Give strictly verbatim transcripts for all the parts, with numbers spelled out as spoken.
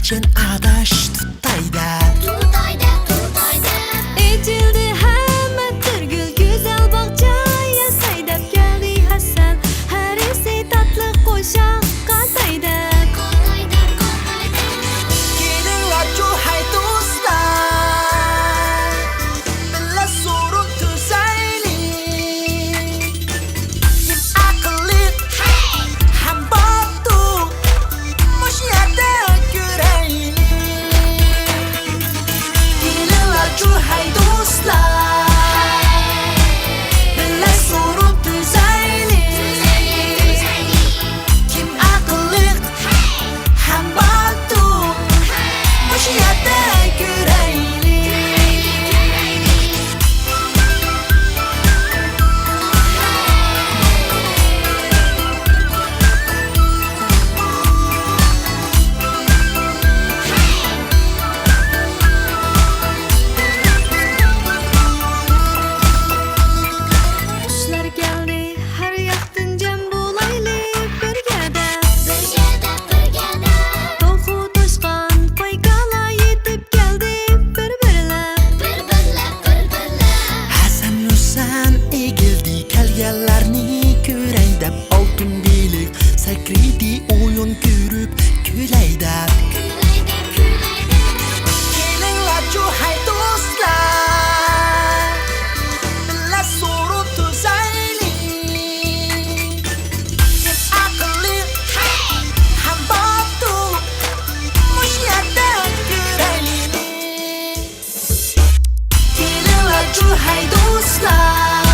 چىن ئاداش تۇتاي دەپ. تۇتاي دەپ، تۇتاي دەپ. ئېچىلدى ھەممە تۈرگۈل، گۈزەل باغچە ياساي دەپ كەلدى ھەسەن. ھەرىسى تاتلىق قوشاق قاتاي دەپ. قاتاي دەپ، قاتاي دەپ. كېلىڭلارچۇ ھەي دوستلار، بىللە سورۇن تۈزەيلى. كىم ئەقىللىق ھەم باتۇر، مۇشۇ يەردە كۆرەيلى. كېلىڭلارچۇ ھەي دوستلار، بىللە سورۇن تۈزەيلى. كىم ئەقىللىق ھەم باتۇر، مۇشۇ يەردە كۆرەيلى. قۇشلار كەلدى، ھەر ياقتىن جەم بولايلى بىرگە دەپ. بىرگە دەپ، بىرگە دەپ. توخۇ، توشقان، قوي، كالا يېتىپ كەلدى بىر-بىرلەپ. بىر-بىرلەپ، بىر-بىرلەپ. ھەسەن، ھۈسەن ئېگىلدى، كەلگەنلەرنى كۆرەي دەپ. ئالتۇن بېلىق سەكرىدى، ئويۇن كۆرۈپ كۈلەي دەپ. كۈلەي دەپ، كۈلەي دەپ. كېلىڭلارچۇ ھەي دوستلار، بىللە سورۇن تۈزەيلى. كىم ئەقىللىق ھەم باتۇر، مۇشۇ يەردە كۆرەيلى. كېلىڭلارچۇ ھەي دوستلار،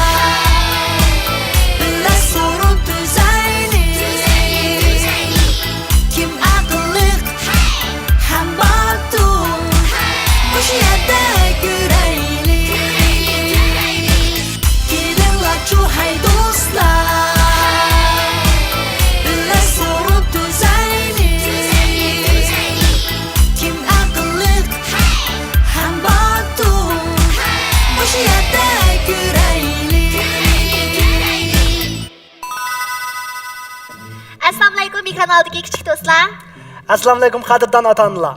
بىللە سورۇن تۈزەيلى. كىم ئەقىللىق ھەم باتۇر، مۇشۇ يەردە كۆرەيلى. كېلىڭلارچۇ ھەي دوستلار، بىللە سورۇن تۈزەيلى. كىم ئەقىللىق ھەم باتۇر، مۇشۇ يەردە كۆرەيلى. ئەسسالامۇئەلەيكۇم، ئېكران ئالدىدىكى كىچىك دوستلار. ئەسسالامۇئەلەيكۇم، قەدىردان ئاتا-ئانىلار.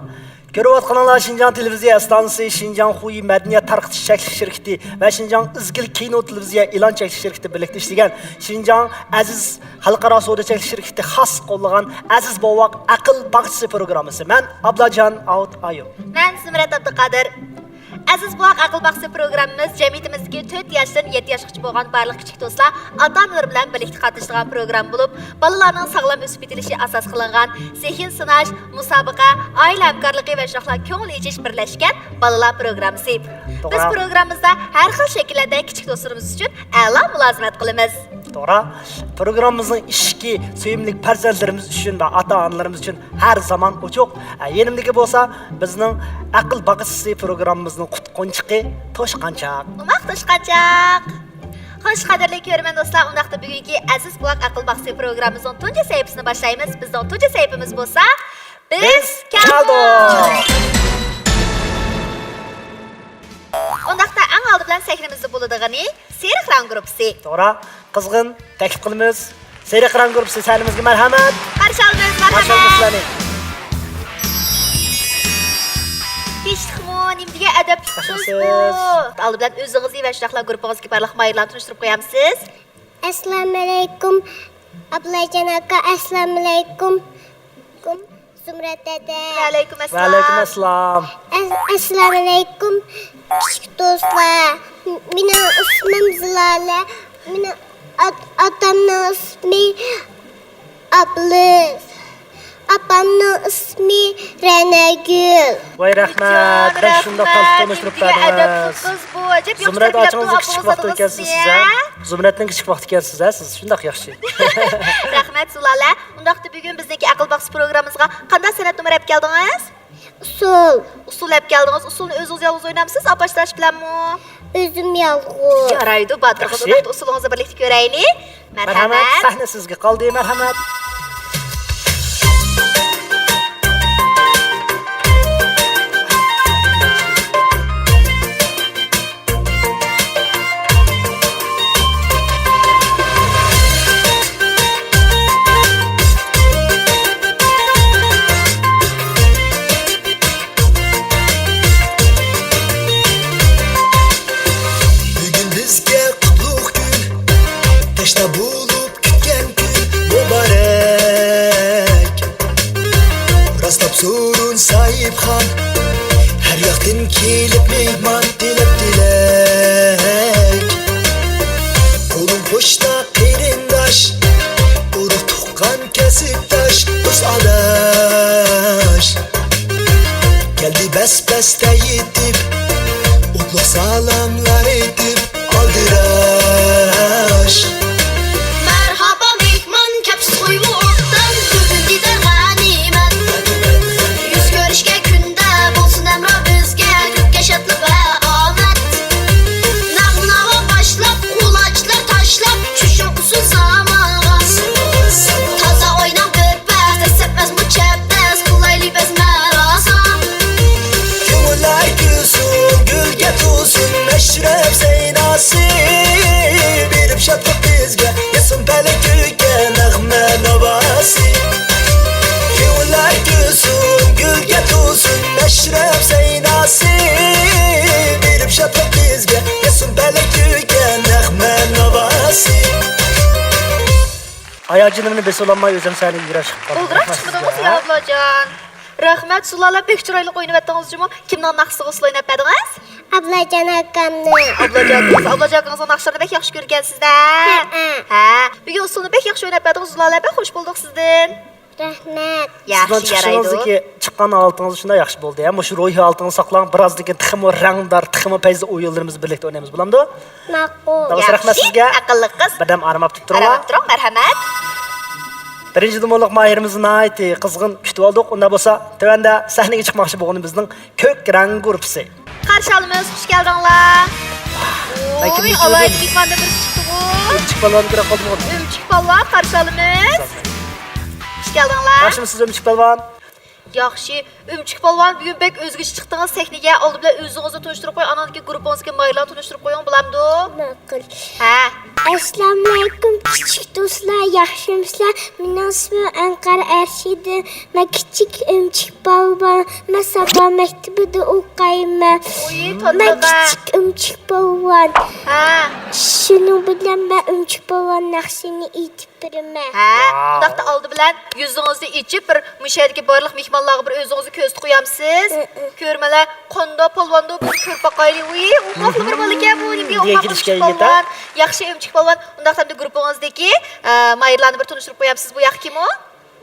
كۆرۈۋاتقىنىڭلار شىنجاڭ تېلېۋىزىيە ئىستانسىسى، شىنجاڭ خۇيى مەدەنىيەت تارقىتىش چەكلىك شىركىتى ۋە شىنجاڭ ئىزگىل كىنو تېلېۋىزىيە ئېلان چەكلىك شىركىتى بىرلىكتە ئىشلىگەن شىنجاڭ ئەزىز خەلقئارا سودا چەكلىك شىركىتى خاس قوللىغان ئەزىز بوۋاق ئەقىل باغچىسى پروگراممىسى. مەن ئابلاجان ئاۋۇت ئايۇپ. مەن زۇمرەت ئابدۇقادىر. ئەزىز بوۋاق ئەقىل باغچىسى پروگراممىمىز جەمئىيىتىمىزدىكى تۆت ياشتىن يەتتە ياشقىچە بولغان بارلىق كىچىك دوستلار ئاتا-ئانىلىرى بىلەن بىرلىكتە قاتنىشىدىغان پروگرامما بولۇپ، بالىلارنىڭ ساغلام ئۆسۈپ يېتىلىشى ئاساس قىلىنغان زېھىن سىناش، مۇسابىقە، ئائىلە ھەمكارلىقى ۋە شۇنداقلا كۆڭۈل ئېچىش بىرلەشكەن بالىلار پروگراممىسى. بىز توغرا. پروگراممىمىزدا ھەر خىل شەكىللەردە كىچىك دوستلىرىمىز ئۈچۈن ئەلا مۇلازىمەت قىلىمىز. توغرا. پروگراممىمىزنىڭ ئىشىكى سۆيۈملۈك پەرزەنتلىرىمىز ئۈچۈن ۋە ئاتا-ئانىلىرىمىز ئۈچۈن ھەر زامان ئوچۇق. ئە، يېنىمدىكى بولسا بىزنىڭ ئەقىل باغچىسى پروگراممىمىزنىڭ تۇتقۇنچىقى توشقانچاق. ئوماق توشقانچاق. خوش، قەدىرلىك كۆرۈرمەن دوستلار، ئۇنداقتا بۈگۈنكى ئەزىز بوۋاق ئەقىل باغچىسى پروگراممىمىزنىڭ تۇنجى سەھىپىسىنى باشلايمىز. بىزنىڭ تۇنجى سەھىپىمىز بولسا، بىز كەلدۇق. ئۇنداقتا ئەڭ ئالدى بىلەن سەھنىمىزدە بولىدىغىنى سېرىق رەڭ گۇرۇپپىسى. توغرا، قىزغىن تەكلىپ قىلىمىز. سېرىق رەڭ گۇرۇپپىسى سەھنىمىزگە مەرھەمەت. قارشى ئالىمىز، قارشى ئالىمىز مەرھەمەت. سىلەرنى. تىنچلىقمۇ، نېمە دېگەن ئەدەپلىك قىز بۇ. ياخشىمۇسىز؟ ئالدى بىلەن ئۆزىڭىزنى ۋە شۇنداقلا گۇرۇپپىڭىزدىكى بارلىق ماھىرلارنى تونۇشتۇرۇپ قويامسىز؟ ئەسسالامۇئەلەيكۇم، ئابلاجان ئاكا، ئەسسالامۇئەلەيكۇم. زۇمرەت دەدە. ۋەئەلەيكۇم ئەسسالام. ۋەئەلەيكۇم ئەسسالام. ئەس-، ئەسسالامۇئەلەيكۇم، كىچىك دوستلار. مېنىڭ ئىسمىم زىلالە. مېنىڭ ئات-، ئاتامنىڭ ئىسمى ئابلىز. ئاپامنىڭ ئىسمى رەنەگۈل. ۋاي رەھمەت، بەك شۇنداق تەلتۆكۈس تونۇشتۇرۇپ بەردىڭىز. زۇمرەت ئاچىڭىزنىڭ كىچىك ۋاقتى ئىكەنسىز ھە؟ زۇمرەتنىڭ كىچىك ۋاقتى ئىكەنسىز ھە؟ سىز شۇنداق ياخشى. رەھمەت زۇلالە. ئۇنداقتا بۈگۈن بىزنىڭكى ئەقىل باغچىسى پروگراممىمىزغا قانداق سەنئەت نومۇرى ئەپ كەلدىڭىز؟ ئۇسسۇل. ئۇسسۇل ئەپ كەلدىڭىز. ئۇسسۇلنى ئۆزىڭىز يالغۇز ئوينامسىز، ئاپاش-تاش بىلەنمۇ؟ ئۆزۈم يالغۇز. يارايدۇ، باتۇر قىز. ياخشى. ئۇنداقتا ئۇسسۇلىڭىزنى بىرلىكتە كۆرەيلى. مەرھەمەت. مەرھەمەت. سەھنە سىزگە قالدى. مەرھەمەت. يىراقتىن كېلىپ مېھمان تىلەپ تىلەك. قولۇم قوشنا قېرىنداش، ئۇرۇق تۇغقان كەسىپداش، دوست ئاداش. كەلدى بەس-بەستە يېتىپ، ئوتلۇق سالاملار ئېيتىپ، ئالدىراش. مەرھابا مېھمان، كەپسىز قويمۇ ئوبدان، بۈگۈن دىدار غەنىيمەت. يۈز كۆرۈشكە كۈندە بولسۇن ھەمراھ بىزگە، كۆككە شادلىق ۋە ئامەت. ناغمە-ناۋا باشلاپ، قۇلاچلار تاشلاپ، چۈشۈڭ ئۇسسۇل سامالغا. تازا ئويناڭ بىر پەس، دەسسەپمەسمۇ چەپدەس، قىلايلى بەزمە راسا. كۆڭۈللەر كۈلسۇن، گۈلگە تولسۇن مەشرەپ سەيناسى. بېرىپ شادلىق بىزگە، يەتسۇن پەلەك كۆككە نەغمە ناۋاسى. كۆڭۈللەر كۈلسۇن، گۈلگە تولسۇن مەشرەپ سەيناسى. بېرىپ شادلىق بىزگە، يەتسۇن پەلەك كۆككە نەغمە ناۋاسى. ئاياجىنىمنى بېسىۋالالماي ئۆزۈم سەھنىگە يۈگۈرۈپ چىقىپ قالدىم. بولدىراق چىقمىدىڭىز يا ئابلاجان؟ رەھمەت، سۇلالە بەك چىرايلىق ئوينىۋەتتىڭىز جۇمۇ. كىمنىڭ ناخشىسىغا سۇلا ئويناپ بەردىڭىز؟ ئابلاجان ئاكامنىڭ. ئابلاجان، ئابلاجان ئاكىڭىزنىڭ ناخشىلىرىنى بەك ياخشى كۆرگەنسىز-دە. ھەئە. ھە، بۈگۈن ئۇسسۇلنى بەك ياخشى ئويناپ بەردىڭىز، زۇلالە، بەك خوش بولدۇق سىزدىن. رەھمەت. ياخشى، سىزنىڭ يارايدۇ. چىقىشىڭىزدىكى، چىققان ھالىتىڭىز شۇنداق ياخشى بولدى. ھە، مۇشۇ روھىي ھالىتىڭىزنى ساقلاڭ، بىرازدىن كېيىن تېخىمۇ رەڭدار، تېخىمۇ پەيزى ئويۇنلىرىمىزنى بىرلىكتە ئوينايمىز، بولامدۇ؟ ماقۇل. داۋۇت، ياخشى، رەھمەت سىزگە. ئەقىللىق قىز. بىردەم ئارام ئاپ تۇرۇڭلار. ئارام ئاپ تۇرۇڭ، مەرھەمەت. بىرىنچى دۇمۇللۇق ماھىرىمىزنى ناھايىتى قىزغىن كۈتۈۋالدۇق. ئۇنداق بولسا، تۆۋەندە سەھنىگە چىقماقچى بولغىنى بىزنىڭ كۆك رەڭ گۇرۇپپىسى. قارشى ئالىمىز، خۇش كەلدىڭلار. ۋاي، ئوي، كىم ئالاھىدە مېھماندىن بىرسى چىقتىغۇ. ئۆمۈچۈك پالۋان كىرىپ قالدىمۇ؟ ئۆمۈچۈك پالۋان، قارشى ئالىمىز. خۇش كەلدىڭلار. ياخشىمۇسىز، ئۆمۈچۈك پالۋان؟ ياخشى. ئۆمۈچۈك پالۋان، بۈگۈن بەك ئۆزگىچە چىقتىڭىز سەھنىگە. ئالدى بىلەن ئۆزىڭىزنى تونۇشتۇرۇپ قويۇڭ، ئانان كېيىن گۇرۇپپىڭىزدىكى ماھىرلارنى تونۇشتۇرۇپ قويۇڭ، بولامدۇ؟ ماقۇل. ھە. ئەسسالامۇئەلەيكۇم، كىچىك دوستلار، ياخشىمۇسىلەر؟ مېنىڭ ئىسمىم ئەنقەر ئەرشىدىن. مەن كىچىك ئۆمۈچۈك پالۋان. مەن سابا مەكتىبىدە ئوقۇيمەن. ئۇي، مەن تاتلىق-ە. كىچىك ئۆمۈچۈك پالۋان. ھە. شۇنىڭ بىلەن مەن ئۆمۈچۈك پالۋان ناخشىنى ئېيتىپ بېرىمەن. ھە، ۋاۋ. ئۇنداقتا ئالدى بىلەن يۈزىڭىزنى ئېچىپ، بىر مۇشۇ يەردىكى بارلىق مېھمانلارغا بىر ئۆزىڭىزنى كۆرسىتىپ قويامسىز؟ ھە، ھە. كۆرمەلەر، قانداق پالۋاندۇ، بىر كۆرۈپ باقايلى. ۋۇي، ئوماقلا بىر بالا ئىكەن بۇ، نېمە ئوماق ئۆمۈچۈك پالۋان. ياخشى، ئۆمۈچۈك پالۋان. ئۇنداقتا ئەمدى گۇرۇپپىڭىزدىكى، ئە، ماھىرلارنى بىر تونۇشتۇرۇپ قويامسىز؟ بۇ ياق كىم ئۇ؟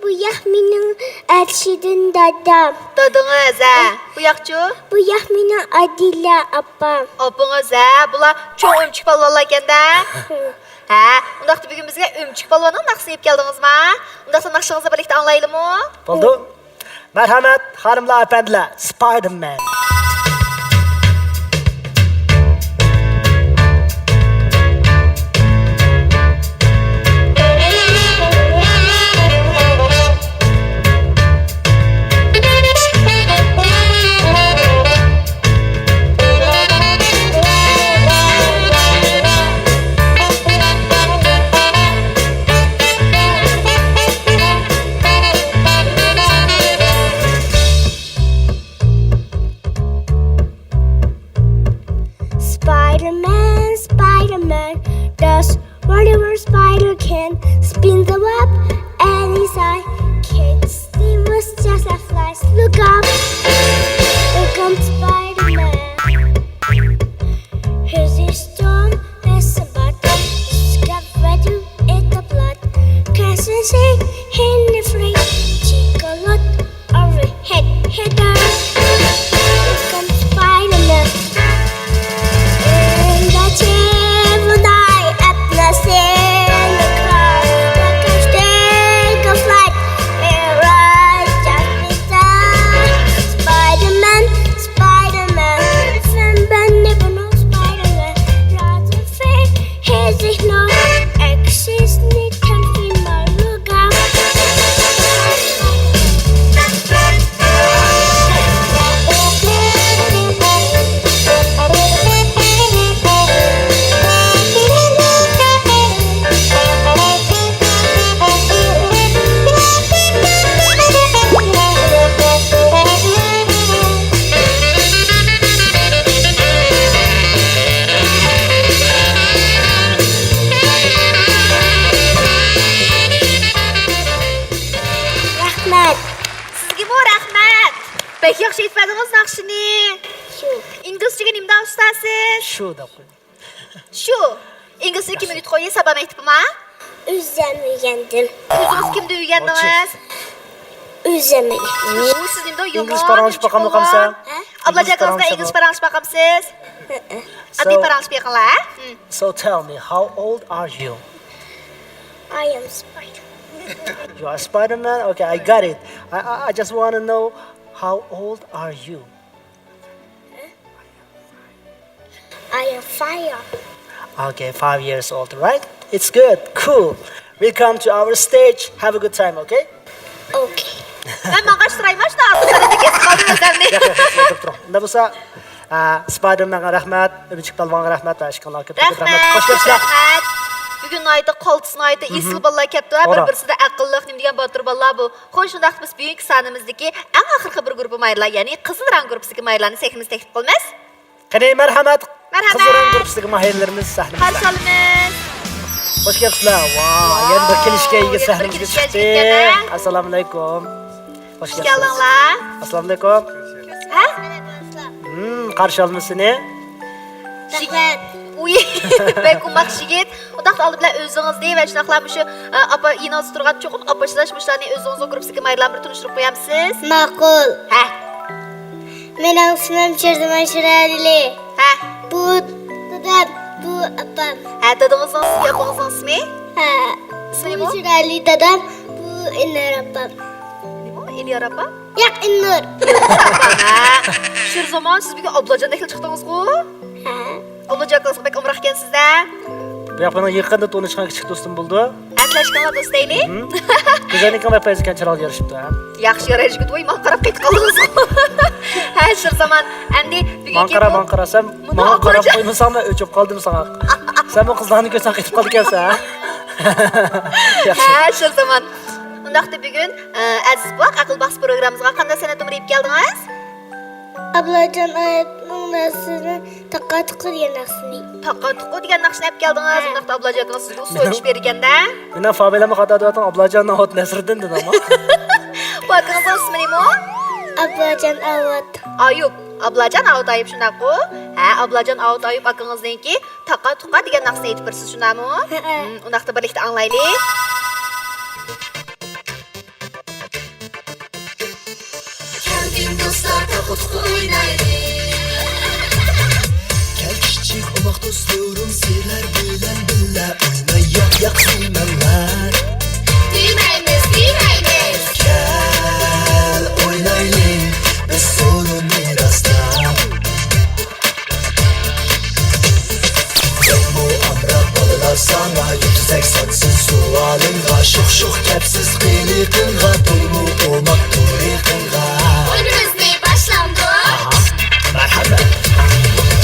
بۇ ياق مېنىڭ ئەرشىدىن دادام. دادىڭىز، ھە. بۇ ياقچۇ؟ بۇ ياق مېنىڭ ئادىلە ئاپام. ئاپىڭىز، ھە. بۇلار چوڭ ئۆمۈچۈك پالۋانلار ئىكەن-دە. ھە، ئۇنداقتا بۈگۈن بىزگە ئۆمۈچۈك پالۋاننىڭ ناخشىسىنى ئېلىپ كەلدىڭىزما؟ ئۇنداقتا ناخشىڭىزنى بىرلىكتە ئاڭلايلىمۇ؟ بولدى. مەرھەمەت، خانىملار، ئەپەندىلەر، سپايدېرمەن. Spider-Man, Spider-Man, does whatever spider can. Spin the web any side, catch thieves just like flies. Look out! Here comes Spider-Man. Here's his storm, has a bad. He's got red in the blood. Can't see him free. Take a look. Overhead header. Here comes Spider-Man. In the chill of night, at the scene, the car, the car, take a flight. Here I just beside Spider-Man. ناخشىنى. شۇ. ئىنگلىزچىگە نېمە دەپ ئۇستازسىز؟ شۇ دەپ قويدۇم. شۇ. ئىنگلىزچىنى كىم ئۆگىتىپ قويدى؟ سابا مەكتىپىما؟ ئۆزۈم ئۆگەندىم. ئۆزىڭىز كىمدىن ئۆگەندىڭىز؟ ئۆزۈم ئۆگەندىم. ئۇ سىز نېمىدە يامان، ئىنگلىز پاراڭلىشىپ باقامدۇ قالسا؟ ھە؟ ئابلاجان ئىنگلىز قىزىغا پاراڭلىشىپ ئىنگلىز پاراڭلىشىپ باقامسىز؟ ھەئە. ئاددىي پاراڭلىشىپ بېقىڭلار، ھە؟ So tell me, how old are you? I am Spider. You are Spider-Man? Okay, I got it. I, I, I just want to know, how old are you? I am five. Okay, five years old, right? It's good. Cool. Welcome to our stage. Have a good time, okay? Okay. مەن ماڭغاچ تۇرايما، شۇنداق ئارقا سەددە كېسىپ قالدىم ئۆزۈمنى. ياق، ياق، ياق، تۇرۇپ تۇرۇڭ. ئۇنداق بولسا، ئە، سپايدېرمەنغا رەھمەت، ئۈمىدچىك پالۋانغا رەھمەت، ھە، ئىشقىلارغا كۆپ كۆپ رەھمەت. رەھمەت، خوش كەپسىلەر. رەھمەت. بۈگۈن ناھايىتى قالتىس، ناھايىتى ئېسىل بالىلار كەپتۇ، ھە، بىر-بىرسىدە ئەقىللىق، نېمە دېگەن باتۇر بالىلار بۇ. خوش، شۇنداقتا بىز بۈگۈنكى سانىمىزدىكى ئەڭ ئاخىرقى بىر گۇرۇپپا ماھىرلار، يەنى قىزىل رەڭ گۇرۇپپىسىدىكى ماھىرلارنى سەھنىمىزگە تەكلىپ قىلىمىز. قېنى، مەرھەمەت. مەرھەمەت. قىزىل رەڭ گۇرۇپپىسىدىكى ماھىرلىرىمىز سەھنىمىزدە. قارشى ئالىمىز. خوش كەپسىلەر. ۋاي، يەنە بىر كېلىشكە ئىگە سەھنىمىزگە چىقتى. ئەسسالامۇئەلەيكۇم. خوش كەپسىلەر. ئەسسالامۇئەلەيكۇم. ھە؟ ھىم، قارشى ئالىمىز سېنى. يىگىت. ئۇي، بەك ئوماق يىگىت. ئۇنداقتا ئالدى بىلەن ئۆزىڭىزنى ۋە شۇنداقلا مۇشۇ، ئە، ئاپا، يېنىڭىزدا تۇرغان چوقۇم ئاپا ئىشلەش مۇشۇلارنى ئۆزىڭىزنىڭ گۇرۇپپىسىدىكى ماھىرلار بىلەن تونۇشتۇرۇپ قويامسىز؟ ماقۇل. ھە. مېنىڭ ئىسمىم شىرزىمان شىرئەلى. ھە. بۇ دادام، بۇ ئاپام. ھە، دادىڭىزنىڭ ئىسمى، ئاپىڭىزنىڭ ئىسمى؟ ھە. ئىسمى نېمە؟ بۇ شىرئەلى دادام، بۇ ئېلىيار ئاپام. نېمە؟ ئېلىيار ئاپا؟ ياق، ئىلنۇر. ئېلىيار ئاپا، ھە. شىرزامان، سىز بۈگۈن ئابلاجاندەكلا چىقتىڭىزغۇ؟ ھە. ئابلاجان ئاكىڭىزغا بەك ئامراق ئىكەنسىز-دە. بۇ ياق مېنىڭ يېقىندا تونۇشقان كىچىك دوستۇم بولىدۇ. ئەسلى ئاشكاڭلار دوست دەيلى. مم. گۈزەلنىڭكى بەك پەيزى ئىكەن، چىرايلىق يارىشىپتۇ، ھە. ياخشى يارىيىش يىگىت، ۋاي، ماڭا قاراپ قېتىپ قالدىڭىز. ھە، شىرزامان، ئەمدى بۈگۈنكى ماڭا قارا، بۇ ماڭا قارا، سەن ماڭا قاراپ قويمىساڭ، مەن ئۆچۈپ قالدىم ساڭا. سەن بۇ قىزلارنى كۆرسەڭ قېتىپ قالىدىكەنسەن، ھە؟ ياخشى. ھە، شىرزامان. ئۇنداقتا بۈگۈن، ئە، ئەزىز بوۋاق، ئەقىل باغچىسى پروگراممىمىزغا قانداق سەنئەت نومۇرى ئېلىپ كەلدىڭىز؟ ئابلاجان ئايەتنىڭ نەرسىنى، تاقا-تۇقا دېگەن نەرسىنى. تاقا-تۇقا دېگەن ناخشىنى ئەپ كەلدىڭىز. ھە. ئۇنداقتا ئابلاجان ئاكىڭىز سىزگە ئۇسسۇل ئېيتىپ بېرىدىكەن-دە. مېنىڭ فامىلەمنى خاتا دەۋاتىڭ، ئابلاجان ئاۋۇت نەسرىدىن دېدىڭمۇ؟ بۇ ئاكىڭىزنىڭ ئىسمى نېمە؟ ئابلاجان ئاۋۇت. ئايۇپ. ئابلاجان ئاۋۇت ئايۇپ، شۇنداققۇ؟ ھە، ئابلاجان ئاۋۇت ئايۇپ ئاكىڭىزنىڭكى تاقا-تۇقا دېگەن ناخشىسىنى ئېيتىپ بېرىسىز، شۇنداقمۇ؟ ھەئە. ھىم، ئۇنداقتا بىرلىكتە ئاڭلايلى. كەلگىن دوستلار، تاقا-تۇقا ئوينايلى. كەل كىچىك ئوماق دوستلىرىم، سىلەر بىلەن بىللە ئوينايۇق، ياق دېمەڭلار. دېمەيمىز، دېمەيمىز. كەل ئوينايلى، بىز سورۇننى راستلاپ. بەكمۇ ئامراق بالىلار ساڭا، يۇلتۇزدەك سانسىز سوئالىڭغا، شۇخ-شۇخ كەپسىز قىلىقىڭغا، تويمۇ ئوماق تۇرىقىڭغا. ئويۇنىمىزنى باشلامدۇق؟ ئاھا، مەرھەمەت.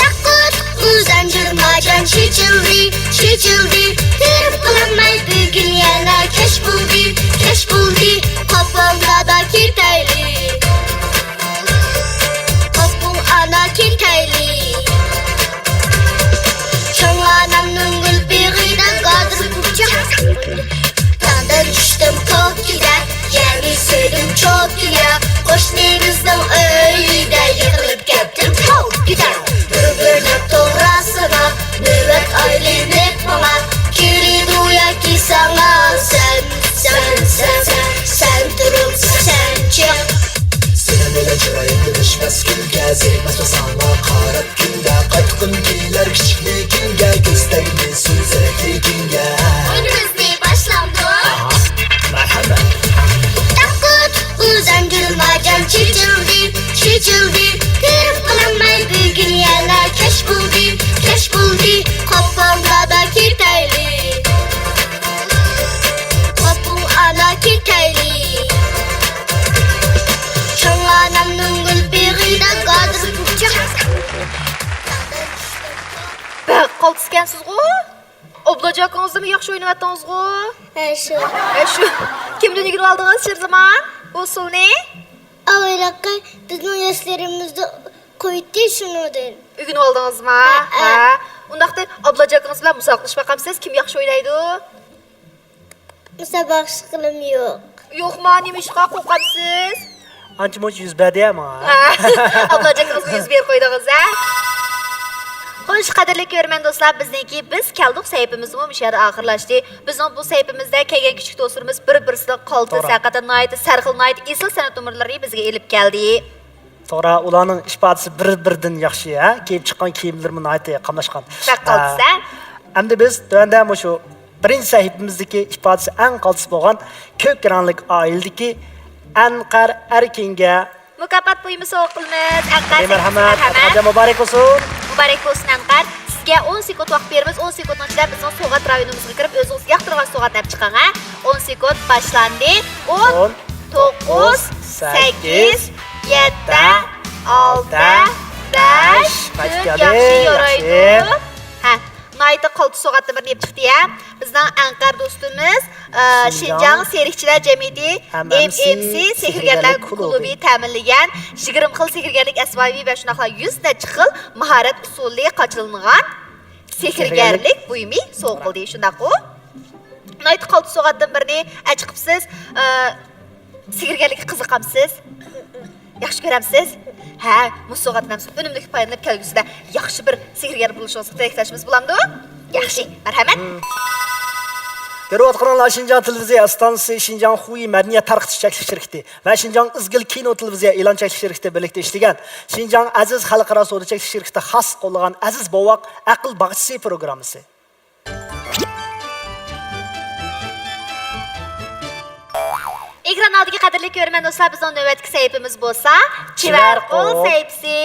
تاقا-تۇقا زەنجىر ماجان چېچىلدى، چېچىلدى. تېرىپ قالالماي بۈگۈن يەنە كەچ بولدى، كەچ بولدى. قاپالدا كېتەيلى. قاپۇڭ ئانا كېتەيلى. چوڭ ئانامنىڭ گۈل بېغىدا گادىر پۇرچاق. تاڭدىن چۈشتۈم كوكىدە، يەنى سۆيدۈم چوكىيە. قوشنىمىزنىڭ ئۆيىدە يىقىلىپ كەتتىم كوكىدە. بىر-بىرنىڭ توغراسىغا نۆۋەت ئايلىنىپ ماڭا، كېلىدۇ ياكى ساڭا سەن، سەن، سەن، سەن، سەن تۇرۇپ سەن چىق. سېنىڭ بىلەن چىرايىم بىلىشمەس كۈلكە، زېرىكمەسمەن ساڭا قاراپ كۈندە. قايتقۇم كېلەر كىچىكلىكىمگە، كۆز تەگمىسۇن زېرەكلىكىمگە. ئويۇنىمىزنى باشلامدۇق؟ ئاھا، مەرھەمەت. تاقا-تۇقا زەنجىر ماجان چېچىلدى، چېچىلدى. تېرىپ قالالماي بۈگۈن يەنە كەچ بولدى، كەچ بولدى. قاپالدا كېتەيلى. قاپۇڭ ئانا كېتەيلى. چوڭ ئانامنىڭ گۈل بېغىدا گادىر پۇرچاق. بەك قالتىسكەنسىزغۇ؟ ئابلاجان ئاكىڭىزنىمۇ ياخشى ئويناۋاتتىڭىزغۇ؟ ھە، شۇ. ھە، شۇ. كىمدىن ئۆگىنىۋالدىڭىز شىرزامان بۇ ئۇسسۇلنى؟ ئاۋۋالقى بىزنىڭ ياشلىرىمىزدا قويدى شۇنىڭدىن. ئۆگىنىۋالدىڭىزما؟ ھە، ھە. ھە. ئۇنداقتا ئابلاجان ئاكىڭىز بىلەن مۇسابىقىلىشىپ باقامسىز؟ كىم ياخشى ئوينايدۇ؟ مۇسابىقىلىشقىلىمۇ يوق. يوقما، نېمىشقا قورقامسىز؟ ئانچە-مۇنچە يۈز بەردى-ھە ماڭا. ئابلاجان ئۆزىڭىز يۈز بېرىپ قويدىڭىز-ھە. خوش، قەدىرلىك كۆرۈرمەن دوستلار، بىزنىڭكى بىز كەلدۇق سەھىپىمىزمۇ مۇشۇ يەردە ئاخىرلاشتى. بىزنىڭ بۇ سەھىپىمىزدە كەلگەن كىچىك دوستلىرىمىز بىر-بىرسىدىن قالتىس، توغرا. ھەقىقەتەن ناھايىتى سەرخىل، ناھايىتى ئېسىل سەنئەت نومۇرلىرىنى بىزگە ئېلىپ كەلدى. توغرا، ئۇلارنىڭ ئىپادىسى بىر-بىرىدىن ياخشى، ھە؟ كىيىپ چىققان كىيىملىرىمۇ ناھايىتى قاملاشقان. بەك قالتىس، ھە؟ ئەمدى بىز تۆۋەندە مۇشۇ بىرىنچى سەھىپىمىزدىكى ئىپادىسى ئەڭ قالتىس بولغان كۆك رەڭلىك ئائىلىدىكى ئەنقەر ئەركىنگە مۇكاپات بۇيۇمى سوۋغا قىلىمىز. ئەنقەر، مەرھەمەت. مەرھەمەت. ئەنقەرجان، مۇبارەك بولسۇن. مۇبارەك بولسۇن، ئەنقەر. سىزگە ئون سېكۇنت ۋاقىت بېرىمىز. ئون سېكۇنتنىڭ ئىچىدە بىزنىڭ سوۋغات رايونىمىزغا كىرىپ، ئۆزىڭىز ياقتۇرغان سوۋغاتنى ئېلىپ چىقىڭ، ھە؟ ئون سېكۇنت باشلاندى. ئون، توققۇز، سەككىز، يەتتە، ئالتە، بەش، تۆت. ياخشى، يارايدۇ. ھە، ناھايىتى قالتىس سوۋغاتنىڭ بىرىنى ئېلىپ چىقتى، ھە. بىزنىڭ ئەنقەر دوستىمىز، ئە، شىنجاڭ شىنجاڭ سېرىكچىلەر جەمئىيىتى، ئېم ئېم سى، سېھىرگەرلەر كۇلۇبى تەمىنلىگەن يىگىرمە خىل سېھىرگەرلىك ئەسۋابى ۋە شۇنداقلا يۈز نەچچە خىل ماھارەت ئۇسۇلى قاچىلانغان سېھىرگەرلىك بۇيۇمى سوۋغا قىلدى، شۇنداققۇ؟ ناھايىتى قالتىس سوۋغاتتىن بىرنى ئەچىقىپسىز. ئە، سېھىرگەرلىككە قىزىقامسىز؟ ياخشى كۆرەمسىز؟ ھە، مۇشۇ سوۋغاتتىن ئۈنۈملۈك پايدىلىنىپ، كەلگۈسىدە ياخشى بىر سېھىرگەر بولۇشىڭىزغا تىلەكداشىمىز بولامدۇ؟ ياخشى، مەرھەمەت. كۆرۈۋاتقىنىڭلار شىنجاڭ تېلېۋىزىيە ئىستانسىسى، شىنجاڭ خۇيى مەدەنىيەت تارقىتىش چەكلىك شىركىتى ۋە شىنجاڭ ئىزگىل كىنو تېلېۋىزىيە ئېلان چەكلىك شىركىتى بىرلىكتە ئىشلىگەن شىنجاڭ ئەزىز خەلقئارا سودا چەكلىك شىركىتى خاس قوللىغان ئەزىز بوۋاق ئەقىل باغچىسى پروگراممىسى. ئېكران ئالدىدىكى قەدىرلىك كۆرۈرمەن دوستلار، بىزنىڭ نۆۋەتتىكى سەھىپىمىز بولسا چىۋەرقۇل سەھىپىسى.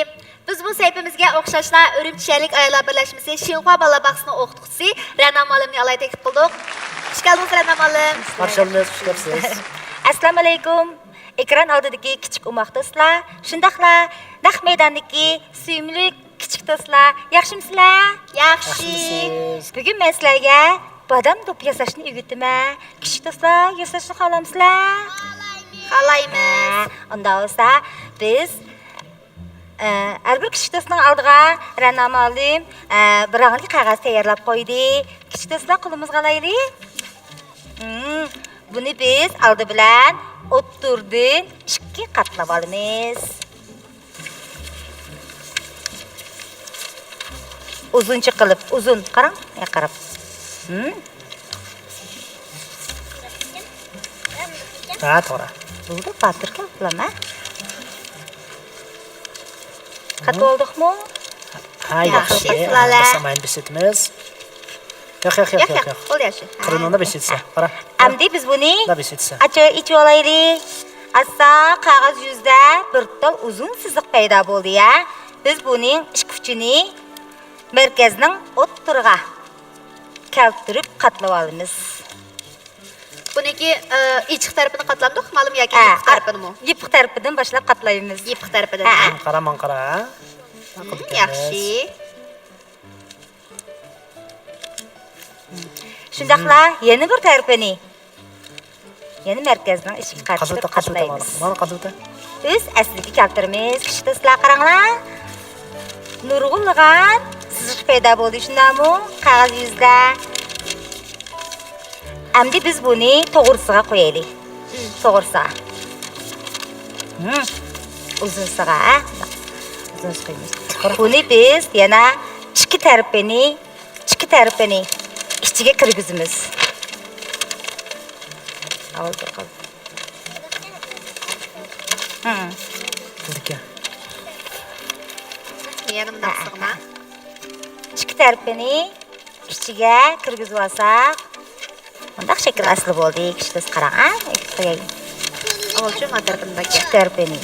بىز بۇ سەھىپىمىزگە ئوخشاشلا ئۈرۈمچى شەھەرلىك ئاياللار بىرلەشمىسى شىنخۇا بالىلار باغچىسىنىڭ ئوقۇتقۇچىسى رەنا مۇئەللىمنى ئالاھىدە تەكلىپ قىلدۇق. خۇش كەلدىڭىز، رەنا مۇئەللىم. قارشى ئالىمىز، خۇش كەپسىز. ئەسسالامۇئەلەيكۇم. ئېكران ئالدىدىكى كىچىك ئوماق دوستلار، شۇنداقلا نەق مەيداندىكى سۆيۈملۈك كىچىك دوستلار، ياخشىمۇسىلەر؟ ياخشى. ياخشىمۇسىز؟ بۈگۈن مەن سىلەرگە بادام دوپپا ياساشنى ئۆگىتىمەن. كىچىك دوستلار، ياساشنى خالامسىلەر؟ خالايمىز. ھە، ئۇنداق بولسا، بىز، ئە، ھەر بىر كىچىك دوستنىڭ ئالدىغا رەنا مۇئەللىم، ئە، بىر رەڭلىك قەغەز تەييارلاپ قويدى. كىچىك دوستلار، قولىمىزغا ئالايلى. ھىم، بۇنى بىز ئالدى بىلەن ئوتتۇرىدىن ئىككى قاتلاپ ئالىمىز. ئۇزۇنچە قىلىپ، ئۇزۇن، قاراڭ، ياقىراپ. ھىم. ھە، توغرا. بولدى، باتۇر گەپ قىلىمەن. قاتىۋالدۇقمۇ؟ ھە، ياخشى. ياخشى. بىر سامان بېسىۋېتىمىز. ياق، ياق، ياق، ياق، ياق، ياق. بولدى، ياخشى. قىرىنىڭدا بېسىۋېتىسە. قارا. ئەمدى بىز بۇنى ئاچا ئېچىۋالايلى. ئاستا قەغەز يۈزىدە بىر تال ئۇزۇن سىزىق پەيدا بولدى، يا. بىز بۇنىڭ ئىككى ئۇچىنى مەركەزنىڭ ئوتتۇرىغا كەلتۈرۈپ قاتلىۋالىمىز. بۇنىڭكى، ئە، ئېچىق تەرىپىنى قاتلامدۇق، مۇئەللىم، ياكى ھە، يېپىق تەرىپىنىمۇ؟ يېپىق تەرىپىدىن باشلاپ قاتلايمىز. يېپىق تەرىپىدىن، ھە. ھە. قارا، ماڭا قارا، ھە؟ ھىم، ياخشى. شۇنداقلا يەنە بىر تەرىپىنى يەنە مەركەزنىڭ ئىچىگە قاتلىتىپ قاتلايمىز. مانا قاتلىتە. ئۆز ئەسلىگە كەلتۈرىمىز. كىچىك دوستلار، قاراڭلار. نۇرغۇنلىغان سىزىق پەيدا بولدى، شۇنداقمۇ؟ قەغەز يۈزىدە. ئەمدى بىز بۇنى توغرىسىغا قويايلى. توغرىسىغا. ھىم. ئۇزۇنسىغا، ھە؟ ئۇزۇنسىغا قويىمىز. بۇنى بىز يەنە ئىككى تەرىپىنى، ئىككى تەرىپىنى ئىچىگە كىرگۈزىمىز. ھىم. يەنە مۇنداق سىغما. ئىككى تەرىپىنى ئىچىگە كىرگۈزۈۋالساق، مۇنداق شەكىل ھاسىل بولدى. كىچىك دوست، قاراڭ، ھە، قوياي. ئاۋۋالچۇ ما تەرىپىنى بەككە. ئىككى تەرىپىنى.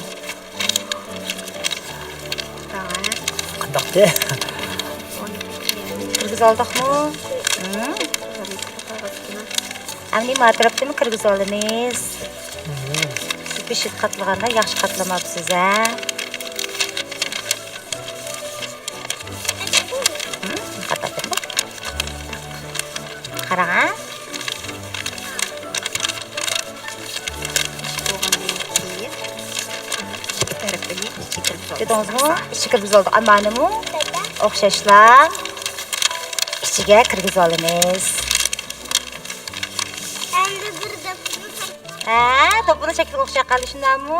قانداقتى؟ كىرگۈزۈۋالدۇقمۇ؟ ھىم. ئەمدى ما تەرەپتىنمۇ كىرگۈزۈۋالىمىز. ھىم. بېشىدا قاتلىغاندا ياخشى قاتلىماپسىز، ھە؟ قاراڭ، ھە؟ بولغاندىن كېيىن ئىككى تەرىپىنى ئىچىگە كىرگۈزۈۋالىمىز. كۆردىڭىزمۇ؟ ئىچىگە كىرگۈزۈۋالدۇق. ئەمما ئانىمۇ ئوخشاشلا ئىچىگە كىرگۈزۈۋالىمىز. ئەمدى بىر دەپنى ھە، دوپپىنىڭ شەكلىگە ئوخشاپ قالدى، شۇنداقمۇ؟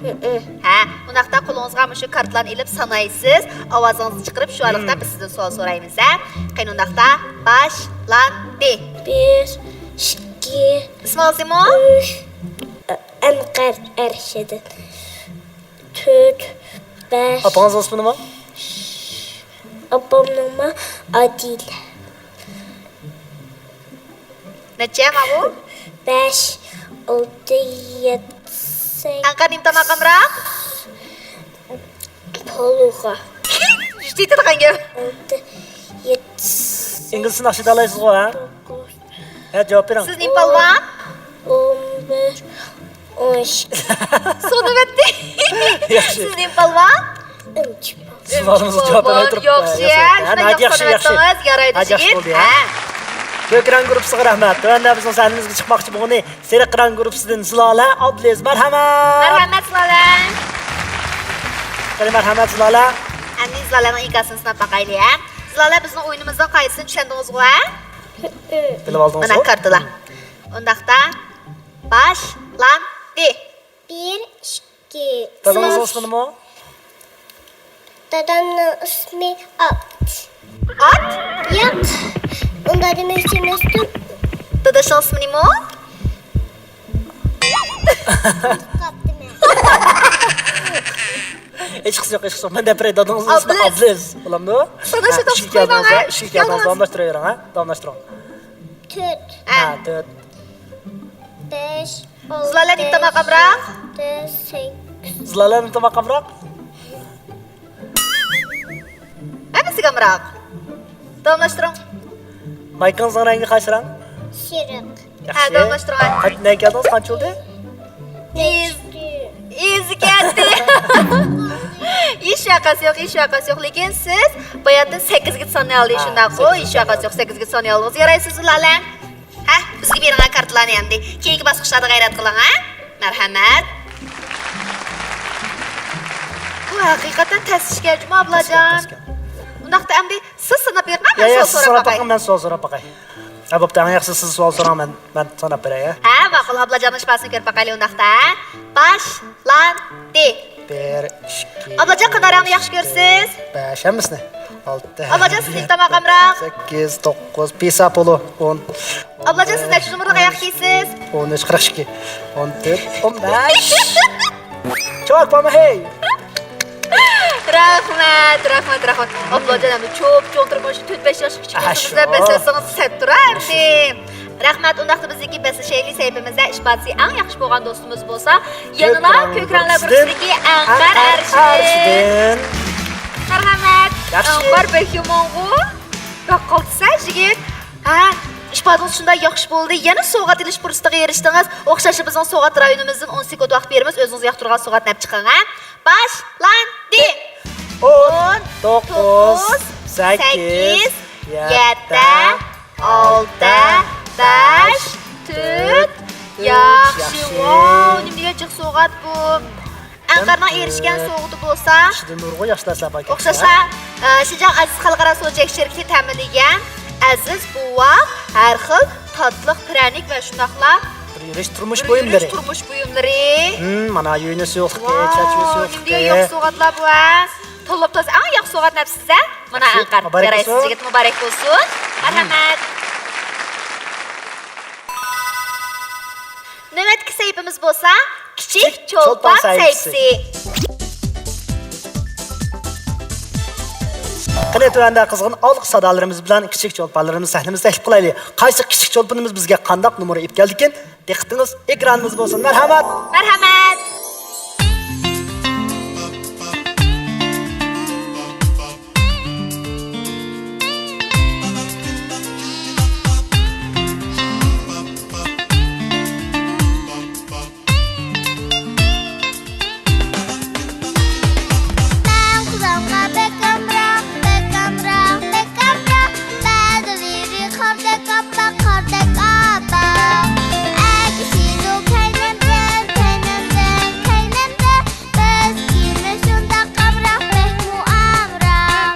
ھە، ئۇنداقتا قولىڭىزغا مۇشۇ كارتىلارنى ئېلىپ سانايسىز، ئاۋازىڭىزنى چىقىرىپ، شۇ ئارىلىقتا بىز سىزدىن سوئال سورايمىز، ھە؟ قېنى، ئۇنداقتا باشلاندى. بىر، ئىككى، ئىسمىڭىز نېمە؟ ئۈچ، ئەنقەر ئەرشىدىن. تۆت، بەش. ئاپىڭىزنىڭ ئىسمى نېمە؟ ئاپامنىڭمۇ ئادىلە. نەچچە ماۋۇ؟ بەش، ئالتە، يەتتە، سەككىز. ئەنقەر نېمە تاماق ئامراق؟ پالۇغا. يېتىدىغان گەپ. ئالتە، يەتتە، ئىنگلىزچىنى ياخشى ئېيتالايسىزغۇ، ھە؟ توققۇز. ھە، جاۋاب بېرىڭ. سىز نېمە پالۋان؟ ئون بىر، ئون ئىككى. سونۇۋەتتى. ياخشى. سىز نېمە پالۋان؟ سوئالىمىزغا جاۋاب بەرمەي تۇرۇپ، ياخشى، ياخشى، ياخشى، ياخشى، يارايدۇ، ياخشى يىگىت. بولدى، ھە. ھە. كۆك رەڭ گۇرۇپپىسىغا رەھمەت. تۆۋەندە بىزنىڭ سەھنىمىزگە چىقماقچى بولغىنى سېرىق رەڭ گۇرۇپپىسىدىن زىلالە ئابلىز. مەرھەمەت. مەرھەمەت، زىلالە. قېنى، مەرھەمەت، زىلالە. ئەمدى زىلالەنىڭ ئىنكاسىنى سىناپ باقايلى، ھە. زىلالە، بىزنىڭ ئويۇنىمىزنىڭ قائىدىسىنى چۈشەندىڭىزغۇ، ھە؟ بىلىۋالدىڭىزغۇ؟ مانا كارتىلار. ئۇنداقتا باشلاندى. بىر، ئىككى. دادىڭىزنىڭ ئىسمى نېمە؟ دادامنىڭ ئىسمى ئات. ئات؟ ياق. ئۇنداق دېمەكچى ئەمەستىم. داداشنىڭ ئىسمى نېمە؟ قاپتىمەن. ھېچقىسى يوق، ھېچقىسى يوق. مەن دەپ بېرەي، دادىڭىزنىڭ ئىسمى ئابلىز. ئابلىز. بولامدۇ؟ ھە، ئىشىككە كەلدىڭىز، ھە؟ ئىشىككە كەلدىڭىز، داۋاملاشتۇراۋېرىڭ، ھە؟ داۋاملاشتۇرۇڭ. تۆت. ھە، تۆت. بەش، زىلالە نېمە تاماق ئامراق؟ ئالتە، سەككىز. زىلالە نېمە تاماق ئامراق؟ ھەممىسىگە ئامراق. داۋاملاشتۇرۇڭ. مايكىڭىزنىڭ رەڭگى قايسى رەڭ؟ سېرىق. ھە، ياخشى. داۋاملاشتۇرۇڭ. قاچ-، نەگە كەلدىڭىز؟ قانچە بولدى؟ ئىز-، ئىزى كەتتى. ھېچ ۋەقەسى يوق، ھېچ ۋەقەسى يوق. لېكىن سىز باياتىن سەككىزگە سانىيالدى، ھە، شۇنداققۇ؟ سەككىزگە ھېچ ۋەقەسى يوق، سەككىزگە سانىيالدىڭىز. يارايسىز، زىلالە. ھە، ئۈزگە بېرىڭ كارتىلارنى ئەمدى. كېيىنكى باسقۇچلاردا غەيرەت قىلىڭ، ھە؟ مەرھەمەت. بۇ ھەقىقەتەن تەس ئىشكەن جۇمۇ، ئابلاجان. تەس ئىكەن، تەس ئىكەن. ئۇنداقتا ئەمدى سىز سىناپ بېقىڭ، مەن يا، يا، سوئال سىز سوراپ سىناپ باقاي. بېقىڭ، مەن سوئال سوراپ باقاي. ھە، بوپتۇ، ئەڭ ياخشىسى سىز سوئال سوراڭ، مەن، مەن ساناپ بېرەي، ھە؟ ھە، ماقۇل، ئابلاجاننىڭ ئىپادىسىنى كۆرۈپ باقايلى ئۇنداقتا، ھە؟ باشلاندى. بىر، ئىككى، ئابلاجان، قانداق رەڭنى ياخشى كۆرىسىز؟ بەش، ھەممىسىنى. ئالتە، ئابلاجان، سىز نېمە تاماق ئامراق؟ سەككىز، توققۇز، پىسا پولۇ، ئون. ئابلاجان، سىز نەچچە نومۇرلۇق ئاياغ كىيىسىز؟ ئون ئۈچ، قىرىق ئىككى، ئون تۆت، ئون بەش. چاۋاك بارمۇ، ھەي؟ رەھمەت، رەھمەت، رەھمەت. ئابلاجان، ئەمدى چوپ-چوڭ تۇرۇپ، مۇشۇ تۆت-بەش ياشلىق كىچىك دوستىمىز بىلەن بەسلەشسىڭىز سەت تۇرار ئەمدى. رەھمەت. ئۇنداقتا بىزنىڭكى بەسلىشەيلى سەھىپىمىزدە ئىپادىسى ئەڭ ياخشى بولغان دوستىمىز بولسا، يەنىلا كۆك رەڭلەر گۇرۇپپىسىدىكى ئەنقەر ئەرشىدىن. مەرھەمەت. ياخشى. ئەنقەر بەك يامانغۇ. بەك قالتىسەن، يىگىت. ھە، ئىپادىڭىز شۇنداق ياخشى بولدى. يەنە سوۋغات ئېلىش پۇرسىتىغا ئېرىشتىڭىز. ئوخشاشلا بىزنىڭ سوۋغات رايونىمىزدىن ئون سېكۇنت ۋاقىت بېرىمىز. ئۆزىڭىزگە ياقتۇرغان سوۋغاتنى ئەپ چىقىڭ، ھە؟ باشلاندى. ئون، توققۇز، سەككىز، يەتتە، ئالتە، بەش، تۆت. ياخشى. ياخشى. ۋاۋ، نېمە دېگەن جىق سوۋغات بۇ. ئەنقەرنىڭ ئېرىشكەن سوۋغىتى بولسا، ئىچىدە نۇرغۇن ياخشى نەرسىلەر بار ئىكەن. ئوخشاشلا، ئە، شىنجاڭ ئەزىز خەلقئارا سودا چەكلىك شىركىتى تەمىنلىگەن ئەزىز بوۋاق ھەر خىل تاتلىق پىرەنىك ۋە شۇنداقلا بىر يۈرۈش تۇرمۇش بىر يۈرۈش بۇيۇملىرى. تۇرمۇش بۇيۇملىرى. ھىم، مانا يۆنە سۇيۇقلۇقى، ۋاۋ، چاچ يۆنە سۇيۇقلۇقى. نېمە دېگەن ياخشى سوۋغاتلار بۇ، ھە؟ تاللاپ تازا ئەڭ ياخشى سوۋغاتنى ئەپسىز، ھە؟ مانا ياخشى، ئەنقەر. مۇبارەك بولسۇن. يارايسىز يىگىت، مۇبارەك بولسۇن. مەرھەمەت. نۆۋەتتىكى سەھىپىمىز بولسا كىچىك چولپان سەھىپىسى. قېنى، تۆۋەندە قىزغىن ئالقىش سادالىرىمىز بىلەن كىچىك چولپانلىرىمىزنى سەھنىمىزگە تەكلىپ قىلايلى. قايسى كىچىك چولپىنىمىز بىزگە قانداق نومۇر ئېلىپ كەلدىكىن؟ دىققىتىڭىز ئېكرانىمىزدا بولسۇن. مەرھەمەت! مەرھەمەت! مەن قۇلامغا بەك ئامراق، بەك ئامراق، بەك ئامراق. بەدىلىرى قاردەك ئاپئاق، قاردەك ئاپئاق. ئەگىشىدۇ كەينىمدىن، كەينىمدىن، كەينىمدىن. بىز كىمىز شۇنداق ئامراق، بەكمۇ ئامراق.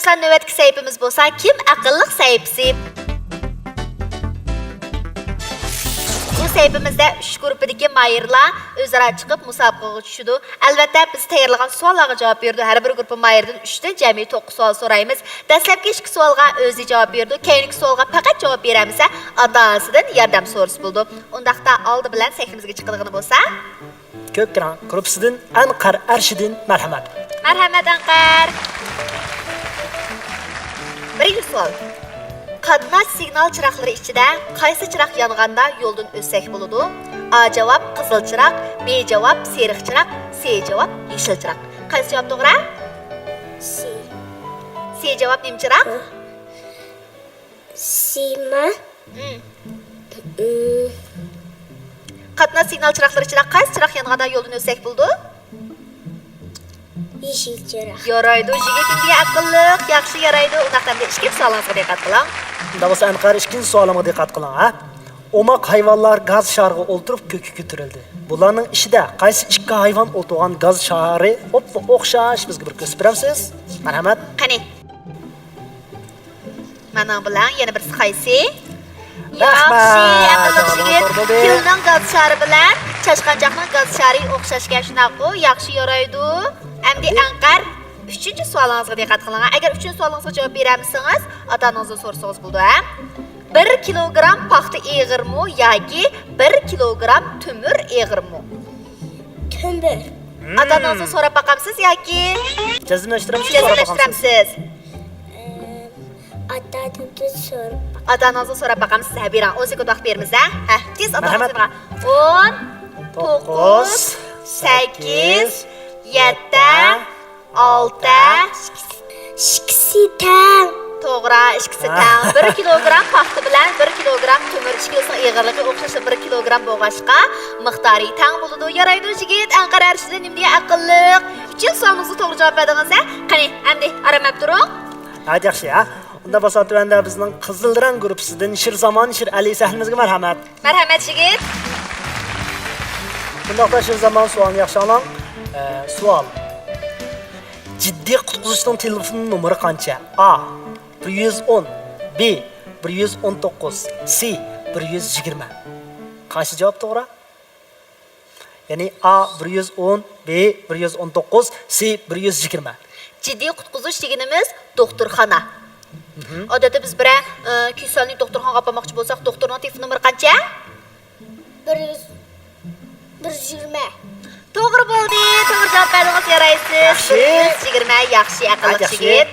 تا نۆۋەتتىكى سەھىپىمىز بولسا كىم ئەقىللىق سەھىپىسى. بۇ سەھىپىمىزدە ئۈچ گۇرۇپپىدىكى ماھىرلار ئۆزئارا چىقىپ مۇسابىقىگە چۈشىدۇ. ئەلۋەتتە، بىز تەييارلىغان سوئاللارغا جاۋاب بېرىدۇ. ھەر بىر گۇرۇپپا ماھىرىدىن ئۈچتىن جەمئىي توققۇز سوئال سورايمىز. دەسلەپكى ئىككى سوئالغا ئۆزى جاۋاب بېرىدۇ. كەينىكى سوئالغا پەقەت جاۋاب بېرەلمىسە، ئاتا-ئانىسىدىن ياردەم سورىسا بولىدۇ. ئۇنداقتا ئالدى بىلەن سەھنىمىزگە چىقىدىغىنى بولسا، كۆك رەڭ گۇرۇپپىسىدىن ئەنقەر ئەرشىدىن مەرھەمەت. مەرھەمەت، ئەنقەر. بىرىنچى سوئال. قاتناش سىگنال چىراغلىرى ئىچىدە قايسى چىراغ يانغاندا يولدىن ئۆتسەك بولىدۇ؟ ئا جاۋاب قىزىل چىراغ، بى جاۋاب سېرىق چىراغ، سى جاۋاب يېشىل چىراغ. قايسى جاۋاب توغرا؟ سى. سى جاۋاب نېمە چىراغ؟ سىما. مم. مم. قاتناش سىگنال چىراغلىرى ئىچىدە قايسى چىراغ يانغاندا يولدىن ئۆتسەك بولىدۇ؟ يېشىل چىراغ. يارايدۇ، يىگىت ئىنتايىن ئەقىللىق، ياخشى، يارايدۇ. ئۇنداقتا ئەمدى ئىككىنچى سوئالىڭىزغا دىققەت قىلىڭ. ئۇنداق بولسا ئەنقەر ئىككىنچى سوئالىمغا دىققەت قىلىڭ، ھە. ئوماق ھايۋانلار گاز شارىغا ئولتۇرۇپ كۆككە كۆتۈرۈلدى. بۇلارنىڭ ئىچىدە قايسى ئىككى ھايۋان ئولتۇرغان گاز شارى ئوپپا ئوخشاش، بىزگە بىر كۆرسىتىپ بېرەمسىز؟ مەرھەمەت. قېنى. مانا بۇلار يەنە بىرسى قايسى؟ رەھمەت. ياخشى، ئەقىللىق يىگىت. توغرا بولدى. پىلنىڭ گاز شارى بىلەن چاشقانچاقنىڭ گاز شارى ئوخشاشكەن، شۇنداققۇ؟ ياخشى، يارايدۇ. ئەمدى ئەنقەر ئۈچىنچى سوئالىڭىزغا دىققەت قىلىڭ. ئەگەر ئۈچىنچى سوئالىڭىزغا جاۋاب بېرەلمىسىڭىز، ئاتا-ئانىڭىزدىن سورىسىڭىز بولىدۇ، ھە؟ بىر كىلوگرام پاختا ئېغىرمۇ ياكى بىر كىلوگرام تۆمۈر ئېغىرمۇ؟ تۆمۈر. ئاتا-ئانىڭىزدىن سوراپ باقامسىز ياكى؟ جەزملەشتۈرەمسىز، سوراپ باقامسىز؟ جەزملەشتۈرەمسىز. ئاتا-ئانامدىن سوراپ باقاي. ئاتا-ئانىڭىزدىن سوراپ باقامسىز. ھە، بېرىڭ. ئون سېكۇنت ۋاقىت بېرىمىز، ھە؟ ھە، تېز ئاتا-ئانىڭىزغا. ئون، توققۇز، سەككىز، يەتتە، ئالتە. ئىككىسى تەڭ. توغرا، ئىككىسى تەڭ. بىر كىلوگرام پاختا بىلەن بىر كىلوگرام تۆمۈر ئىككىلىسىنىڭ ئېغىرلىقى ئوخشاشلا بىر كىلوگرام بولغاچقا، مىقدارى تەڭ بولىدۇ. يارايدۇ، يىگىت، ئەنقەر ئەرشىدىن نېمە دېگەن ئەقىللىق. ئۈچىنچى سوئالىمىزغا توغرا جاۋاب بەردىڭىز، ھە؟ قېنى، ئەمدى ئارام ئېلىپ تۇرۇڭ. ھە، ياخشى، ھە. ئۇنداق بولسا تۆۋەندە بىزنىڭ قىزىل رەڭ گۇرۇپپىسىدىن شىرزامان شىرئەلى سەھنىمىزگە مەرھەمەت. مەرھەمەت، يىگىت. بۇنداقتا شىرزامان سوئالنى ياخشى ئاڭلاڭ. ئە، سوئال. جىددىي قۇتقۇزۇشنىڭ تېلېفون نومۇرى قانچە؟ ئا، بىر يۈز ئون، بى، بىر يۈز ئون توققۇز، سى، بىر يۈز يىگىرمە. قايسى جاۋاب توغرا؟ يەنى ئا بىر يۈز ئون، بى بىر يۈز ئون توققۇز، سى بىر يۈز يىگىرمە. جىددىي قۇتقۇزۇش دېگىنىمىز دوختۇرخانا. مھم. ئادەتتە بىز بىرەر، ئە، كېسەلنى دوختۇرخانىغا ئاپارماقچى بولساق، دوختۇرنىڭ تېلېفون نومۇرى قانچە؟ بىر يۈز، بىر يۈز يىگىرمە. توغرا بولدى، توغرا جاۋاب بەردىڭىز، يارايسىز. ياخشى. بىر يۈز يىگىرمە، ياخشى، ئەقىللىق يىگىت.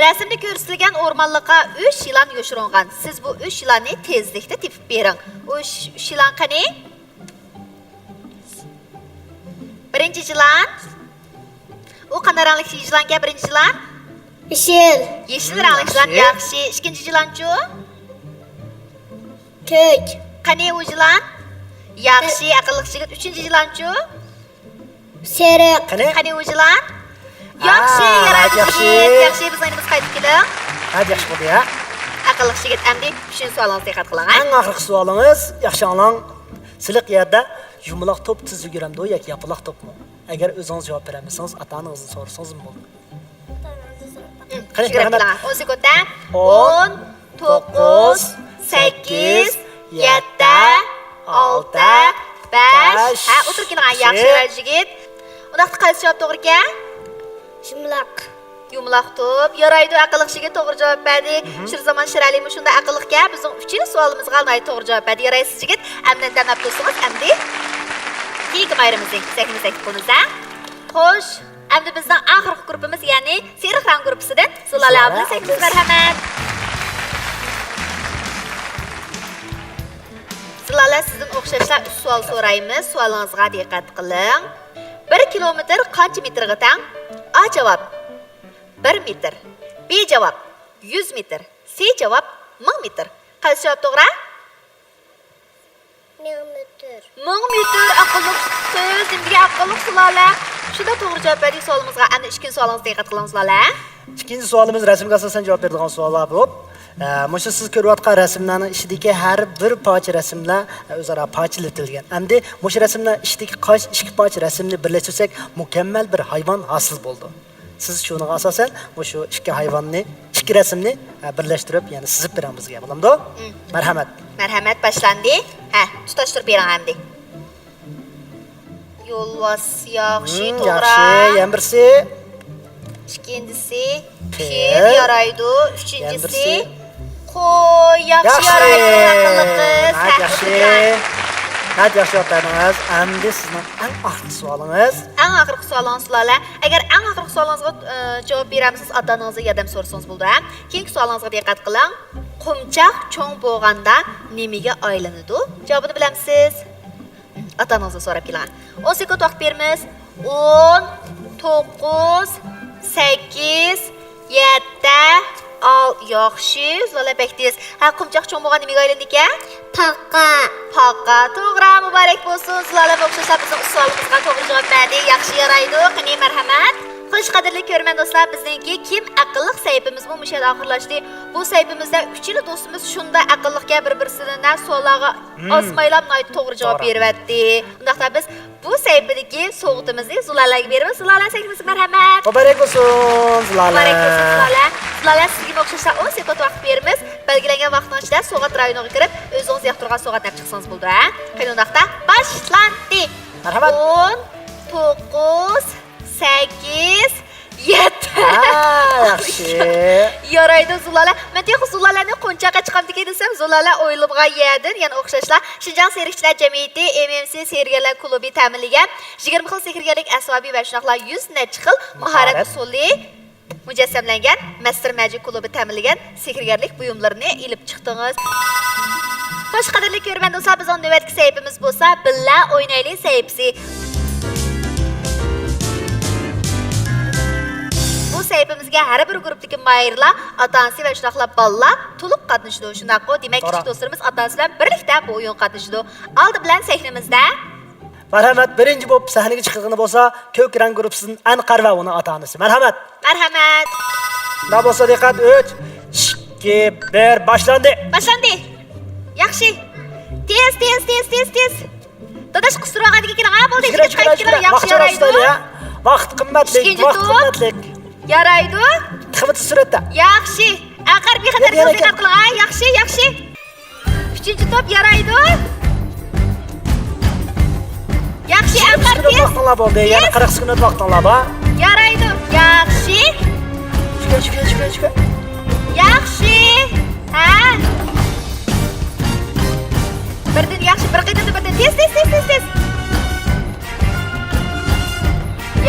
رەسىمدە كۆرسىتىلگەن ئورمانلىققا ئۈچ يىلان يوشۇرۇنغان. سىز بۇ ئۈچ يىلاننى تېزلىكتە تېپىپ بېرىڭ. ئۇ ئۈچ، ئۈچ يىلان قېنى؟ بىرىنچى يىلان. ئۇ قانداق رەڭلىك يىلانكەن بىرىنچى يىلان؟ يېشىل. يېشىل رەڭلىك يىلان، ياخشى. ياخشى. ئىككىنچى يىلانچۇ؟ كۆك. قېنى ئۇ يىلان؟ ياخشى، ئەقىللىق يىگىت. ئۈچىنچى يىلانچۇ؟ سېرىق. قېنى؟ قېنى ئۇ يىلان؟ ياخشى، يارايدۇ ياخشى. يىگىت. ياخشى، بىزنىڭ يېنىمىزغا قايتىپ كېلىڭ. ھە، ياخشى بولدى، ھە. ئەقىللىق يىگىت، ئەمدى ئۈچىنچى سوئالىڭىزغا دىققەت قىلىڭ، ھە. ئەڭ ئاخىرقى سوئالىڭىز، ياخشى ئاڭلاڭ. سىلىق يەردە يۇمىلاق توپ تېز يۈگۈرەمدۇ ياكى ياپىلاق توپمۇ؟ ئەگەر ئۆزىڭىز جاۋاب بېرەلمىسىڭىز، ئاتا-ئانىڭىزدىن سورىسىڭىزمۇ بولىدۇ. قېنى، يۈگۈرۈپ مەرھەمەت. كېلىڭ. ئون سېكۇنتتا. ئون، توققۇز، سەككىز، يەتتە، ئالتە، بەش. ھە، ئولتۇرۇپ كېلىڭ، ھە، ياخشى، ياخشى. يىگىت. ئۇنداقتا قايسى جاۋاب توغرىكەن؟ يۇمىلاق. يۇمىلاق توپ. يارايدۇ، ئەقىللىق يىگىت توغرا جاۋاب بەردى. مھم. شىرزامان شىرئەلىمۇ شۇنداق ئەقىللىقكەن. بىزنىڭ ئۈچىنچى سوئالىمىزغا ناھايىتى توغرا جاۋاب بەردى. يارايسىز يىگىت. ئەمدى دەم ئېلىپ تۇرسىڭىز، ئەمدى كېيىنكى ماھىرىمىزنى سەھنىمىزگە تەكلىپ قىلىمىز، ھە؟ خوش. ئەمدى بىزنىڭ ئاخىرقى گۇرۇپپىمىز، يەنى سېرىق رەڭ گۇرۇپپىسىدىن زۇلالە ئابلىنى سەھنىمىزگە، مەرھەمەت. زۇلالە، سىزدىن ئوخشاشلا ئۈچ سوئال سورايمىز. سوئالىڭىزغا دىققەت قىلىڭ. بىر كىلومېتىر قانچە مېتىرغا تەڭ؟ ئا جاۋاب، بىر مېتىر. بى جاۋاب، يۈز مېتىر. سى جاۋاب، مىڭ مېتىر. قايسى جاۋاب توغرا؟ مىڭ مېتىر. مىڭ مېتىر، ئەقىللىق قىز، نېمىدېگەن ئەقىللىق زۇلالە. شۇنداق توغرا جاۋاب بەردى سوئالىمىزغا. ئەمدى ئىككىنچى سوئالىڭىزغا دىققەت قىلىڭ، زۇلالە. ئىككىنچى سوئالىمىز رەسىمگە ئاساسەن جاۋاب بېرىدىغان سوئاللار بولۇپ، ئە، مۇشۇ سىز كۆرۈۋاتقان رەسىملەرنىڭ ئىچىدىكى ھەر بىر پارچە رەسىملەر، ئە، ئۆزئارا پارچىلىتىلگەن. ئەمدى مۇشۇ رەسىملەر ئىچىدىكى قايسى ئىككى پارچە رەسىمنى بىرلەشتۈرسەك مۇكەممەل بىر ھايۋان ھاسىل بولىدۇ؟ سىز شۇنىڭغا ئاساسەن مۇشۇ ئىككى ھايۋاننى، ئىككى رەسىمنى، ھە، بىرلەشتۈرۈپ، يەنە سىزىپ بېرىڭ بىزگە، بولامدۇ؟ مم. مەرھەمەت. مەرھەمەت، باشلاندى. ھە، تۇتاشتۇرۇپ بېرىڭ ئەمدى. يولۋاس، ياخشى، مم، توغرا. ياخشى، يەنە بىرسى. ئىككىنچىسى، پىل. پىل، يارايدۇ. يەنە ئۈچىنچىسى، بىرسى. قوي، ياخشى، ياخشى. يارايدۇ، ئەقىللىق قىز. ناھايىتى ياخشى. ناھايىتى ياخشى جاۋاب بەردىڭىز. ئەمدى سىزنىڭ ئەڭ ئاخىرقى سوئالىڭىز. ئەڭ ئاخىرقى سوئالىڭىز، زۇلالە. ئەگەر ئەڭ ئاخىرقى سوئالىڭىزغا، ئە، جاۋاب بېرەلمىسىڭىز، ئاتا-ئانىڭىزدىن ياردەم سورىسىڭىز بولىدۇ، ھە؟ كېيىنكى سوئالىڭىزغا دىققەت قىلىڭ. قۇمچاق چوڭ بولغاندا نېمىگە ئايلىنىدۇ؟ جاۋابىنى بىلەمسىز؟ ئاتا-ئانىڭىزدىن سوراپ كېلىڭ. ئون سېكۇنت ۋاقىت بېرىمىز. ئون، توققۇز، سەككىز، يەتتە، ئال-، ياخشى، زۇلالە بەك تېز. ھە، قۇمچاق چوڭ بولغان نېمىگە ئايلىنىدىكەن؟ پاقا. پاقا، توغرا، مۇبارەك بولسۇن. زۇلالەم ئوخشاشلا بىزنىڭ ئۈچ سوئالىمىزغا توغرا جاۋاب بەردى. ياخشى، يارايدۇ. قېنى، مەرھەمەت. خوش، قەدىرلىك كۆرۈرمەن دوستلار، بىزنىڭكى كىم ئەقىللىق سەھىپىمىزمۇ مۇشۇ يەردە ئاخىرلاشتى. بۇ سەھىپىمىزدە ئۈچىلا دوستىمىز شۇنداق ئەقىللىقكەن، بىر-بىرسىدىن سوئاللارغا مم. ئازمايلا ناھايىتى توغرا جاۋاب توغرا. بېرىۋەتتى. ئۇنداقتا بىز بۇ سەھىپىدىكى سوۋغىتىمىزنى زۇلالەگە بېرىمىز. زۇلالە، سەھىپىمىزگە مەرھەمەت. مۇبارەك بولسۇن، زۇلالە. مۇبارەك بولسۇن، زۇلالە. زۇلالە، سىزگىمۇ ئوخشاشلا ئون سېكۇنت ۋاقىت بېرىمىز. بەلگىلەنگەن ۋاقىتنىڭ ئىچىدە سوۋغات رايونىغا كىرىپ، ئۆزىڭىز ياقتۇرغان سوۋغاتنى ئېلىپ چىقسىڭىز بولىدۇ، ھە؟ قېنى، ئۇنداقتا باشلاندى. مەرھەمەت. ئون، توققۇز، سەككىز، يەتتە. ھە، ياخشى. يارايدۇ، زۇلالە. مەن تېخى زۇلالەنى قونچاققا چىقامدىكىن دېسەم، زۇلالە ئويلىمىغان يەردىن، يەنە ئوخشاشلا شىنجاڭ سېرىقچىلار جەمئىيىتى، ئېم ئېم سى سېھىرگەرلەر كۇلۇبى تەمىنلىگەن يىگىرمە خىل سېھىرگەرلىك ئەسۋابى ۋە شۇنداقلا يۈز نەچچە خىل ماھارەت ماھارەت. ئۇسۇلى مۇجەسسەملەنگەن مەستەر مەجىك كۇلۇبى تەمىنلىگەن سېھىرگەرلىك بۇيۇملىرىنى ئېلىپ چىقتىڭىز. خوش، قەدىرلىك كۆرۈرمەن دوستلار، بىزنىڭ نۆۋەتتىكى سەھىپىمىز بولسا بىللە ئوينايلى سەھىپىسى. بۇ سەھىپىمىزگە ھەر بىر گۇرۇپپىدىكى ماھىرلار، ئاتا-ئانىسى ۋە شۇنداقلا بالىلار تولۇق قاتنىشىدۇ. شۇنداققۇ؟ دېمەك، توغرا. كىچىك دوستلىرىمىز ئاتا-ئانىسى بىلەن بىرلىكتە بۇ ئويۇنغا قاتنىشىدۇ. ئالدى بىلەن سەھنىمىزدە مەرھەمەت، بىرىنچى بولۇپ سەھنىگە چىقىدىغىنى بولسا كۆك رەڭ گۇرۇپپىسىدىن ئەنقەر ۋە ئۇنىڭ ئاتا-ئانىسى. مەرھەمەت. مەرھەمەت. مۇنداق بولسا دىققەت، ئۈچ، ئىككى، بىر، باشلاندى. باشلاندى. ياخشى. تېز، تېز، تېز، تېز، تېز. داداش، قىستۇرۇۋالغاندىن كېيىن، ھا، بولدى، يۈگۈرە، يۈگۈرە، يۈگۈرە، يۈگۈرە. ياخشى، ياخشى، يارايدۇ. ۋاقىت قىممەتلىك، ئىككىنچى ۋاقىت توپ. قىممەتلىك. يارايدۇ. تېخىمۇ تېز سۈرئەتتە. ياخشى. ئەنقەر، بىخەتەر، يەنە، يەنە، دىققەت قىلىڭ، ھە، ياخشى، ياخشى. ئۈچىنچى توپ يارايدۇ. ياخشى، ئەنقەر، تېز. ۋاقتىڭلار بولدى. يەنە تېز. قىرىق سېكۇنت ۋاقتىڭلار بار. يارايدۇ. ياخشى. چۈشكە، چۈشكە، چۈشكە، چۈشكە. ياخشى. ھە. بىردىن ياخشى، بىر قېتىمدا بىردىن. تېز، تېز، تېز، تېز، تېز.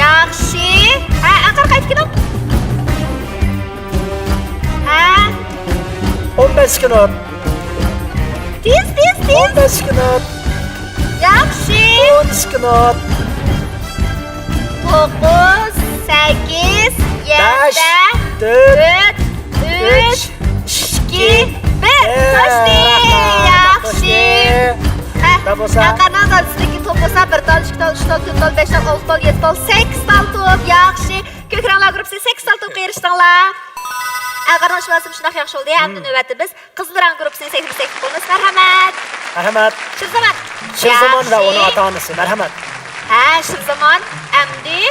ياخشى. ھە، ئەنقەر قايتىپ كېلىڭ. ھە. ئون بەش سېكۇنت. تېز، تېز، تېز. ئون بەش سېكۇنت. ياخشى. ئون سېكۇنت. توققۇز، سەككىز، بەش، يەتتە، تۆت، تۆت، ئۈچ، ئۈچ، ئىككى، بىر. بىر. توشتى. توشتى. ياخشى. ھە، داپ بولسا. ئەنقەرنىڭ دادىسىدىكى توپ بولسا بىر تال، ئىككى تال، ئۈچ تال، تۆت تال، بەش تال، ئالتە تال، يەتتە تال، سەككىز تال توپ. ياخشى. كۆك رەڭلەر گۇرۇپپىسى سەككىز تال توپقا ئېرىشتىڭلار. ئەنقەرنىڭ ئىشلىۋالسىمۇ شۇنداق ياخشى بولدى. ئەمدى مم. نۆۋەتتە بىز قىزىل رەڭ گۇرۇپپىسىنى سەھنىمىزگە تەكلىپ قىلىمىز. مەرھەمەت. مەرھەمەت. شىرزامان. شىرزامان ۋە ئۇنىڭ ياخشى. ئاتا-ئانىسى. مەرھەمەت. ھە، شىرزامان، ئەمدى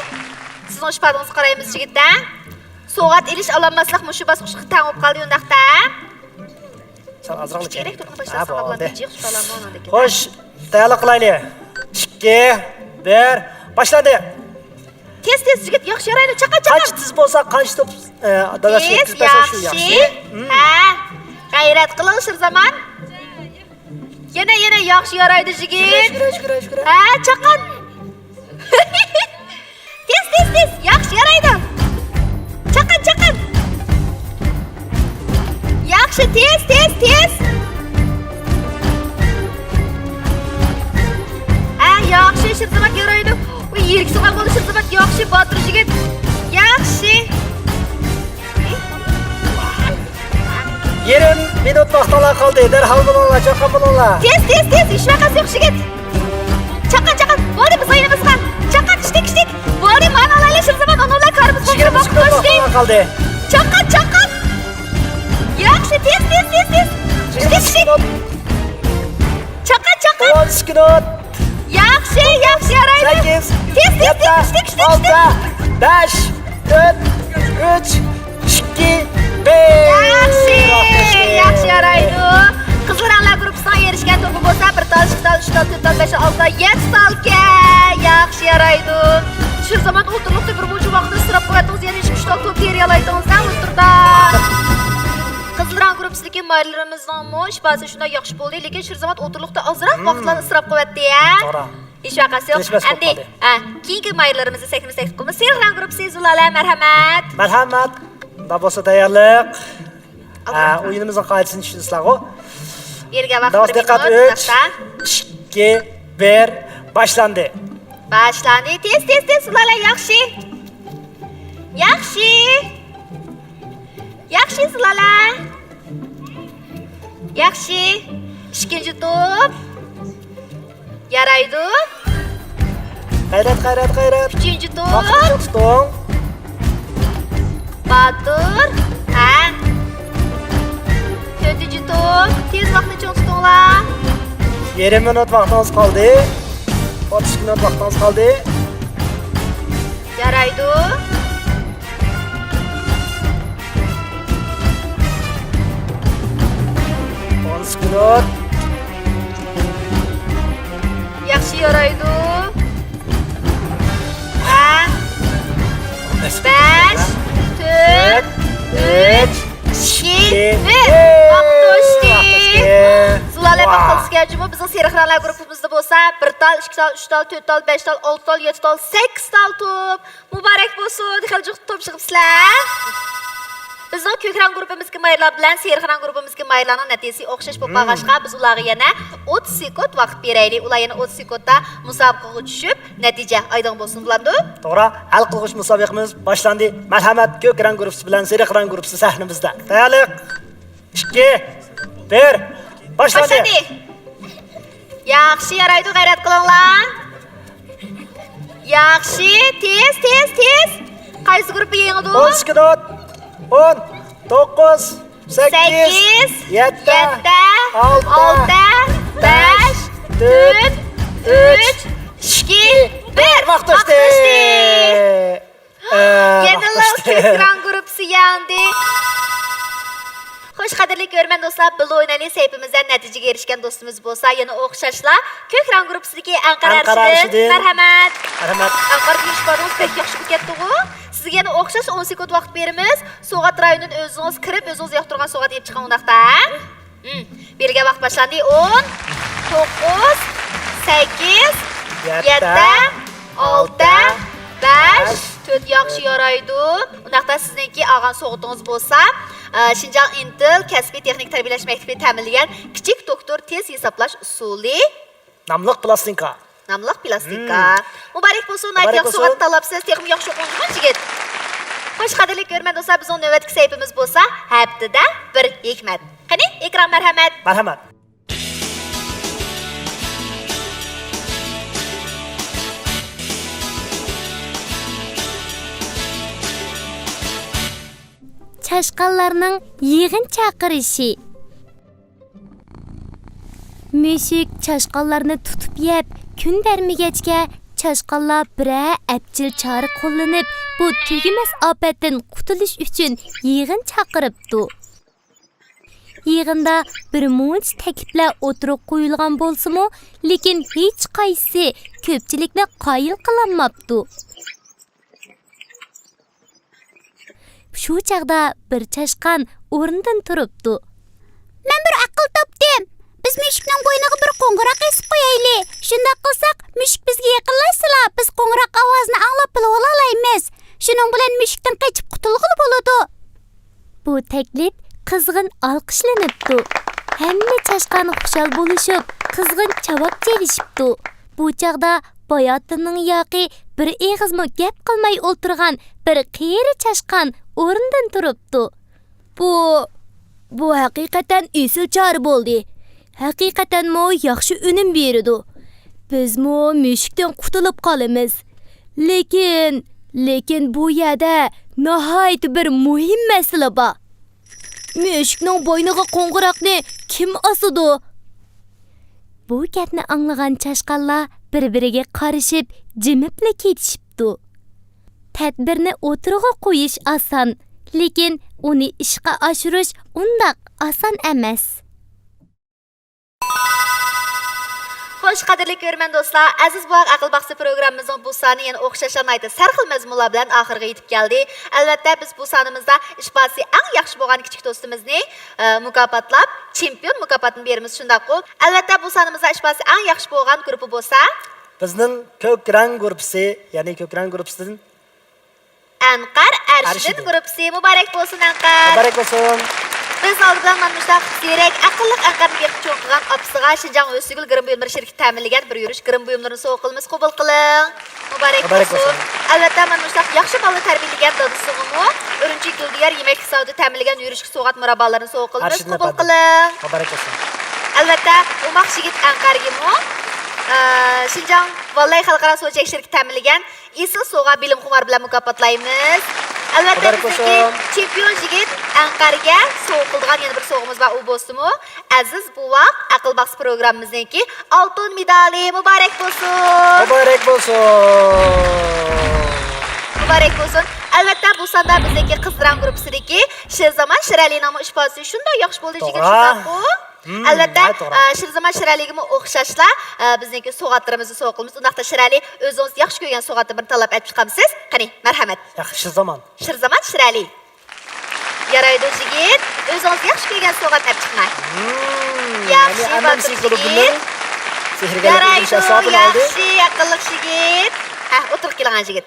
سىزنىڭ ئىپادىڭىزگە قارايمىز، جىگىتلەر. سوۋغات ئېلىش، ئالالماسلىق مۇشۇ باسقۇچقا تەڭ بولۇپ قالدى، ئۇنداقتا. سەل ئازراقلا كېيىنرەك تۇرغىن، باشلاساڭ، ھە، ئابلام، بولدى. بىر جىق تۇتالامدۇ ئانىڭدىن كېيىن؟ خوش، تەييارلىق قىلايلى. ئىككى، بىر، باشلاندى. تېز، تېز، يىگىت، ياخشى يارايدۇ. چاققان، چاققان. قانچە تېز بولسا، قانچە توپ، ئە، داداشقا تېز، يەتكۈزۈپ بەرسە، شۇ ياخشى. ياخشى. ھە. غەيرەت قىلىڭ، شىرزامان. يەنە، يەنە ياخشى يارايدۇ، يىگىت. يۈگۈرە، يۈگۈرە، يۈگۈرە. ھە، چاققان. تېز، تېز، تېز. ياخشى، يارايدۇ. چاققان، چاققان. ياخشى، تېز، تېز، تېز. ھە، ياخشى، شىرزامان يارايدۇ. ئۇ يىرىك سوغان بولدى، شىرزامان. ياخشى، باتۇر يىگىت. ياخشى. يېرىم مىنۇت ۋاقتىڭلار قالدى. دەرھال بولۇڭلار، چاققان بولۇڭلار. تېز، تېز، تېز. ھېچ ۋەقەسى يوق، يىگىت. چاققان، چاققان. بولدى، بىز ئويۇنىمىزغا. چاققان، كىچىك، كىچىك. بولدى، مانا ئالايلى، شىرزامان، ئۇنىڭ بىلەن كارىمىز بولمىسا، يىگىرمە سېكۇنت ۋاقىت قالدى. چاققان، چاققان. ياخشى، تېز، تېز، تېز، تېز. كىچىك، كىچىك. چاققان، چاققان. ئون سېكۇنت. ياخشى، ياخشى، يارايدۇ. سەككىز، تېز، تېز، يەتتە، تېز، كىچىك، كىچىك، كىچىك. ئالتە، بەش، تۆت، ئۈچ، ئىككى، بىر. ياخشى، ياخشى، يارايدۇ. قىزىل رەڭلەر گۇرۇپپىسىنىڭ ئېرىشكەن توپى بولسا بىر تال، ئىككى تال، ئۈچ تال، تۆت تال، بەش تال، ئالتە تال، يەتتە تالكەن. ياخشى، يارايدۇ. شىرزامات ئوتتۇرىلىقتا بىر مۇنچە ۋاقىتنى ئىسراپ قىلىۋەتتىڭىز، يەنە ئىككى، ئۈچ تال توپ بېرىيالايتىڭىز-دە ئوتتۇرىدا. قىزىل رەڭ گۇرۇپپىسىدىكى ماھىرلىرىمىزنىڭمۇ ئىپادىسى شۇنداق ياخشى بولدى، لېكىن شىرزامات ئوتتۇرىلىقتا ئازراق ۋاقىتلارنى ئىسراپ قىلىۋەتتى، ھە؟ توغرا. ھېچ ۋەقەسى يوق. ھېچ مەس بولۇپ ئەمدى، قالدى. ھە، كېيىنكى ماھىرلىرىمىزنى سەھنىمىزگە تەكلىپ قىلىمىز. سېرىق رەڭ گۇرۇپپىسى زۇلالە، مەرھەمەت. مەرھەمەت. مۇنداق بولسا تەييارلىق. ھە، ئويۇنىمىزنىڭ قائىدىسىنى چۈشىنىسىلەرغۇ. بېرىلگەن ۋاقىت بىر مىنۇت، ئىككى، بىر، باشلاندى. باشلاندى. تېز، تېز، تېز، زۇلالە، ياخشى. ياخشى. ياخشى، زۇلالە. ياخشى. ئىككىنچى توپ. يارايدۇ. غەيرەت، غەيرەت، غەيرەت. ئۈچىنچى توپ. ۋاقىتنى چىڭ تۇتۇڭ. باتۇر. ھە. تۆتىنچى توپ. تېز ۋاقىتنى چىڭ تۇتۇڭلار. يېرىم مىنۇت ۋاقتىڭىز قالدى. ئوتتۇز مىنۇت ۋاقتىڭىز قالدى. يارايدۇ. ئون سېكۇنت. ياخشى يارايدۇ. ھە. بەش، تۆت، ئۈچ، ئىككى، بىر. ۋاقىت توشتى. زۇلالە، بىر قىلسىكەن جۇمۇ، بىزنىڭ سېرىق رەڭلەر گۇرۇپپىمىزدا بولسا بىر تال، ئىككى تال، ئۈچ تال، تۆت تال، بەش تال، ئالتە تال، يەتتە تال، سەككىز تال توپ. مۇبارەك بولسۇن، خېلى جىق توپ يىغىپسىلەر. بىزنىڭ كۆك رەڭ گۇرۇپپىمىزدىكى ماھىرلار بىلەن سېرىق رەڭ گۇرۇپپىمىزدىكى ماھىرلارنىڭ نەتىجىسى ئوخشاش بولۇپ قالغاچقا، بىز ئۇلارغا يەنە ئوتتۇز سېكۇنت ۋاقىت بېرەيلى. ئۇلار يەنە ئوتتۇز سېكۇنتتا مۇسابىقىگە چۈشۈپ، نەتىجە ئايدىڭ بولسۇن، بولامدۇ؟ توغرا، ھەل قىلغۇچ مۇسابىقىمىز باشلاندى. مەرھەمەت، كۆك رەڭ گۇرۇپپىسى بىلەن سېرىق رەڭ گۇرۇپپىسى سەھنىمىزدە. تەييارلىق. ئىككى، بىر، باشلاندى. باشلاندى. ياخشى، يارايدۇ، غەيرەت قىلىڭلار. ياخشى، تېز، تېز، تېز. قايسى گۇرۇپپا يېڭىدۇ؟ ئون سېكۇنت. ئون، توققۇز، سەككىز، سەككىز، يەتتە، يەتتە، ئالتە، ئالتە، بەش، بەش، تۆت، تۆت، ئۈچ، ئۈچ، ئىككى، بىر. ۋاقىت توشتى. ۋاقىت توشتى. ئە، يەنىلا ۋاقىت توشتى. كۆك رەڭ گۇرۇپپىسى يەڭدى. خوش، قەدىرلىك كۆرۈرمەن دوستلار، بىللە ئوينايلى سەھىپىمىزدە نەتىجىگە ئېرىشكەن دوستىمىز بولسا، يەنە ئوخشاشلا كۆك رەڭ گۇرۇپپىسىدىكى ئەنقەرە ئەنقەرە ئەرشىدىن. ئەرشىدىن. مەرھەمەت. مەرھەمەت. ئەنقەرىدىن ئىپادىڭىز بەك ياخشى بولۇپ كەتتىغۇ. سىزگە يەنە ئوخشاش ئون سېكۇنت ۋاقىت بېرىمىز. سوۋغات رايونىدىن ئۆزىڭىز كىرىپ، ئۆزىڭىز ياقتۇرغان سوۋغات ئېلىپ چىقىڭ ئۇنداقتا، ھە؟ ھىم. بېرىلگەن ۋاقىت باشلاندى. ئون، توققۇز، سەككىز، يەتتە، يەتتە، ئالتە، ئالتە، بەش، بەش، تۆت. ياخشى يارايدۇ. ئۇنداقتا سىزنىڭكى ئالغان سوۋغىتىڭىز بولسا، ئە، شىنجاڭ ئىنتىل كەسپىي تېخنىكا تەربىيەلەش مەكتىپى تەمىنلىگەن كىچىك دوكتور تېز ھېسابلاش ئۇسۇلى ناملىق پىلاستىنكا. ناملىق پىلاستىنكا. مم. مۇبارەك بولسۇن، ناھايىتى مۇبارەك ياخشى بولسۇن. سوۋغات تاللاپسىز، تېخىمۇ ياخشى ئوقۇڭ جىگىت. خوش، قەدىرلىك كۆرۈرمەن دوستلار، بىزنىڭ نۆۋەتتىكى سەھىپىمىز بولسا ھەپتىدە بىر ھېكمەت. قېنى، ئېكران مەرھەمەت. مەرھەمەت. چاشقانلارنىڭ يىغىن چاقىرىشى. مۈشۈك چاشقانلارنى تۇتۇپ يەپ، كۈن بەرمىگەچكە، چاشقانلار بىرەر ئەپچىل چارە قوللىنىپ، بۇ تۈگىمەس ئاپەتتىن قۇتۇلۇش ئۈچۈن يىغىن چاقىرىپتۇ. يىغىندا بىر مۇنچە تەكلىپلەر ئوتتۇرىغا قويۇلغان بولسىمۇ، لېكىن ھېچقايسىسى كۆپچىلىكنى قايىل قىلالماپتۇ. شۇ چاغدا بىر چاشقان ئورنىدىن تۇرۇپتۇ. مەن بىر ئەقىل تاپتىم. بىز مۈشۈكنىڭ بوينىغا بىر قوڭغۇراق ئېسىپ قويايلى. شۇنداق قىلساق، مۈشۈك بىزگە يېقىنلاشسىلا، بىز قوڭغۇراق ئاۋازىنى ئاڭلاپ بىلىۋالالايمىز. شۇنىڭ بىلەن مۈشۈكتىن قېچىپ قۇتۇلغىلى بولىدۇ. بۇ تەكلىپ قىزغىن ئالقىشلىنىپتۇ. ھەممە چاشقان خۇشال بولۇشۇپ، قىزغىن چاۋاك چېلىشىپتۇ. بۇ چاغدا باياتىننىڭ ياقى بىر ئېغىزمۇ گەپ قىلماي ئولتۇرغان بىر قېرى چاشقان ئورنىدىن تۇرۇپتۇ. بۇ، بۇ ھەقىقەتەن ئېسىل چارە بولدى. ھەقىقەتەنمۇ ياخشى ئۈنۈم بېرىدۇ. بىزمۇ مۈشۈكتىن قۇتۇلۇپ قالىمىز. لېكىن، لېكىن بۇ يەردە ناھايىتى بىر مۇھىم مەسىلە بار. مۈشۈكنىڭ بوينىغا قوڭغۇراقنى كىم ئاسىدۇ؟ بۇ گەپنى ئاڭلىغان چاشقانلار بىر-بىرىگە قارىشىپ، جىمىپلا كېتىشىپتۇ. تەدبىرنى ئوتتۇرىغا قويۇش ئاسان، لېكىن ئۇنى ئىشقا ئاشۇرۇش ئۇنداق ئاسان ئەمەس. خوش، قەدىرلىك كۆرۈرمەن دوستلار، ئەزىز بوۋاق ئەقىل باغچىسى پروگراممىمىزنىڭ بۇ سانى يەنە ئوخشاشلا ناھايىتى سەرخىل مەزمۇنلار بىلەن ئاخىرىغا يېتىپ كەلدى. ئەلۋەتتە، بىز بۇ سانىمىزدا ئىش باھاسى ئەڭ ياخشى بولغان كىچىك دوستىمىزنى، ئە، مۇكاپاتلاپ، چېمپىيون مۇكاپاتىنى بېرىمىز، شۇنداققۇ؟ ئەلۋەتتە، بۇ سانىمىزدا ئىش باھاسى ئەڭ ياخشى بولغان گۇرۇپپا بولسا، بىزنىڭ كۆك رەڭ گۇرۇپپىسى، يەنى كۆك رەڭ گۇرۇپپىسىدىن ئەنقەر ئەرشىدىن ئەرشىدىن. گۇرۇپپىسى. مۇبارەك بولسۇن، ئەنقەر! مۇبارەك بولسۇن! بىز ئالدى بىلەن مانا مۇشۇنداق زېرەك، ئەقىللىق ئەنقەرنى بېقىپ چوڭ قىلغان ئاپىسىغا شىنجاڭ ئۆسۈگۈل گىرىم بۇيۇملىرى شىركىتى تەمىنلىگەن بىر يۈرۈش گىرىم بۇيۇملىرىنى سوۋغا قىلىمىز، قوبۇل قىلىڭ. مۇبارەك مۇبارەك بولسۇن. بولسۇن. ئەلۋەتتە، مانا مۇشۇنداق ياخشى بالىلار تەربىيەلىگەن دادىسىغىمۇ ئۈرۈمچى گۈلدىيار يېمەكلىك زاۋۇتى تەمىنلىگەن يۈرۈشكە سوۋغات مۇراببالىرىنى سوۋغا قىلىمىز، ئەرشىدىن قوبۇل ئەپەندىم. قىلىڭ. مۇبارەك بولسۇن. ئەلۋەتتە، ئوماق يىگىت ئەنقەرگىمۇ، ئە، شىنجاڭ ۋاللەي خەلقئارا سودا چەكلىك شىركىتى تەمىنلىگەن ئېسىل سوۋغا بىلىمخۇمار بىلەن مۇكاپاتلايمىز. ئەلۋەتتە، مۇبارەك بىزنىڭكى بولسۇن. چېمپىيون يىگىت ئەنقەرگە سوۋغا قىلىدىغان يەنە بىر سوۋغىمىز بار، ئۇ بولسىمۇ، ئەزىز بوۋاق ئەقىل باغچىسى پروگراممىمىزنىڭكى ئالتۇن مېدالى. مۇبارەك بولسۇن! مۇبارەك بولسۇن! مۇبارەك بولسۇن! ئەلۋەتتە، بۇ ساندا بىزنىڭكى قىزلار گۇرۇپپىسىدىكى شىرزامان شىرئەلىنىڭمۇ ئىش باھاسى شۇنداق ياخشى بولدى، جىگىت، توغرا. شۇنداققۇ؟ مم، ئەلۋەتتە، ناھايىتى توغرا. ئە، شىرزامان شىرئەلىگىمۇ ئوخشاشلا، ئە، بىزنىڭكى سوۋغاتلىرىمىزنى سوۋغا قىلىمىز. ئۇنداقتا شىرئەلى، ئۆزىڭىز ياخشى كۆرگەن سوۋغاتتىن بىرنى تاللاپ ئەپ چىقامسىز؟ قېنى، مەرھەمەت. ياخشى، شىرزامان. شىرزامان شىرئەلى. يارايدۇ، جىگىت. ئۆزىڭىز ياخشى كۆرگەن سوۋغاتنى ئەپ چىقماي. مم، ياخشى، يەنى ئەننەم باتۇر سېھىر جىگىت. سېھىرگەرلىك يارايدۇ، ئەسۋابىنى ئالدى. ياخشى، ئەقىللىق جىگىت. ھە، ئولتۇرۇپ كېلىڭ، جىگىت.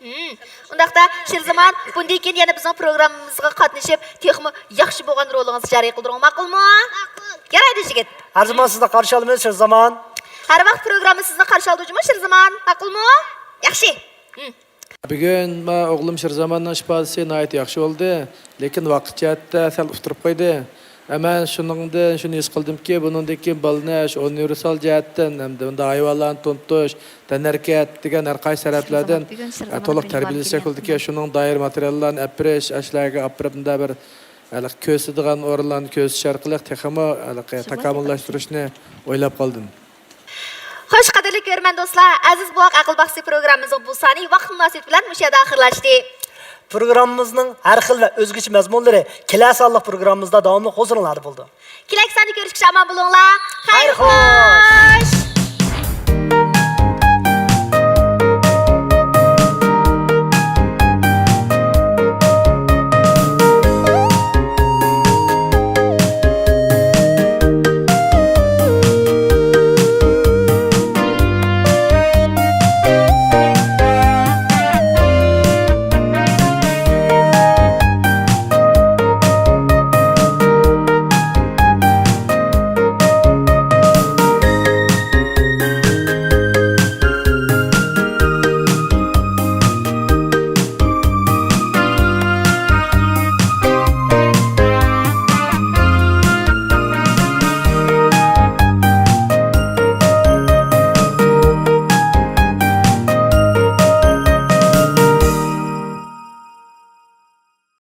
ھم، ئۇنداقتا، شىرزامان، بۇندىن كېيىن يەنە بىزنىڭ پروگراممىمىزغا قاتنىشىپ، تېخىمۇ ياخشى بولغان رولىڭىزنى جارى قىلدۇرۇڭ، ماقۇلمۇ؟ ماقۇل. يارايدۇ، جىگىت. ھەر زامان سىزنى قارشى ئالىمىز، شىرزامان. ھەر ۋاقىت پروگرامما سىزنى قارشى ئالىدۇ جۇمۇ، شىرزامان. ماقۇلمۇ؟ ياخشى. ھم. بۈگۈن مانا ئوغلۇم شىرزاماننىڭ ئىپادىسى ناھايىتى ياخشى بولدى، لېكىن ۋاقىت جەھەتتە سەل ئۇتتۇرۇپ قويدى. ئەمما شۇنىڭدىن شۇنى ھېس قىلدىمكى، بۇنىڭدىن كېيىن بالىنى شۇ ئۇنىۋېرسال جەھەتتىن ھەمدە بۇنداق ھايۋانلارنى تونۇتۇش، تەنھەرىكەت دېگەن ھەر قايسى تەرەپلەردىن، ئە، تولۇق تەربىيەلىسەك بولىدىكەن. شۇنىڭ دائىر ماتېرىياللارنى ئەپ بېرىش، ئاشۇلارغا ئاپىرىپ، مۇنداق بىر ھېلىقى كۆرسىتىدىغان ئورۇنلارنى كۆرسىتىش ئارقىلىق تېخىمۇ ھېلىقى تاكامۇللاشتۇرۇشنى ئويلاپ قالدىم. خوش، قەدىرلىك كۆرۈرمەن دوستلار، ئەزىز بوۋاق ئەقىل باغچىسى پروگراممىمىزنىڭ بۇ سانى ۋاقىت مۇناسىۋىتى بىلەن مۇشۇ يەردە ئاخىرلاشتى. پروگراممىمىزنىڭ ھەر خىل ۋە ئۆزگىچە مەزمۇنلىرى كېلەر سانلىق پروگراممىمىزدا داۋاملىق ھۇزۇرۇڭلاردا بولىدۇ. كېلەر ساندا كۆرۈشكىچە ئامان بولۇڭلار. خەير خەير خوش. خوش.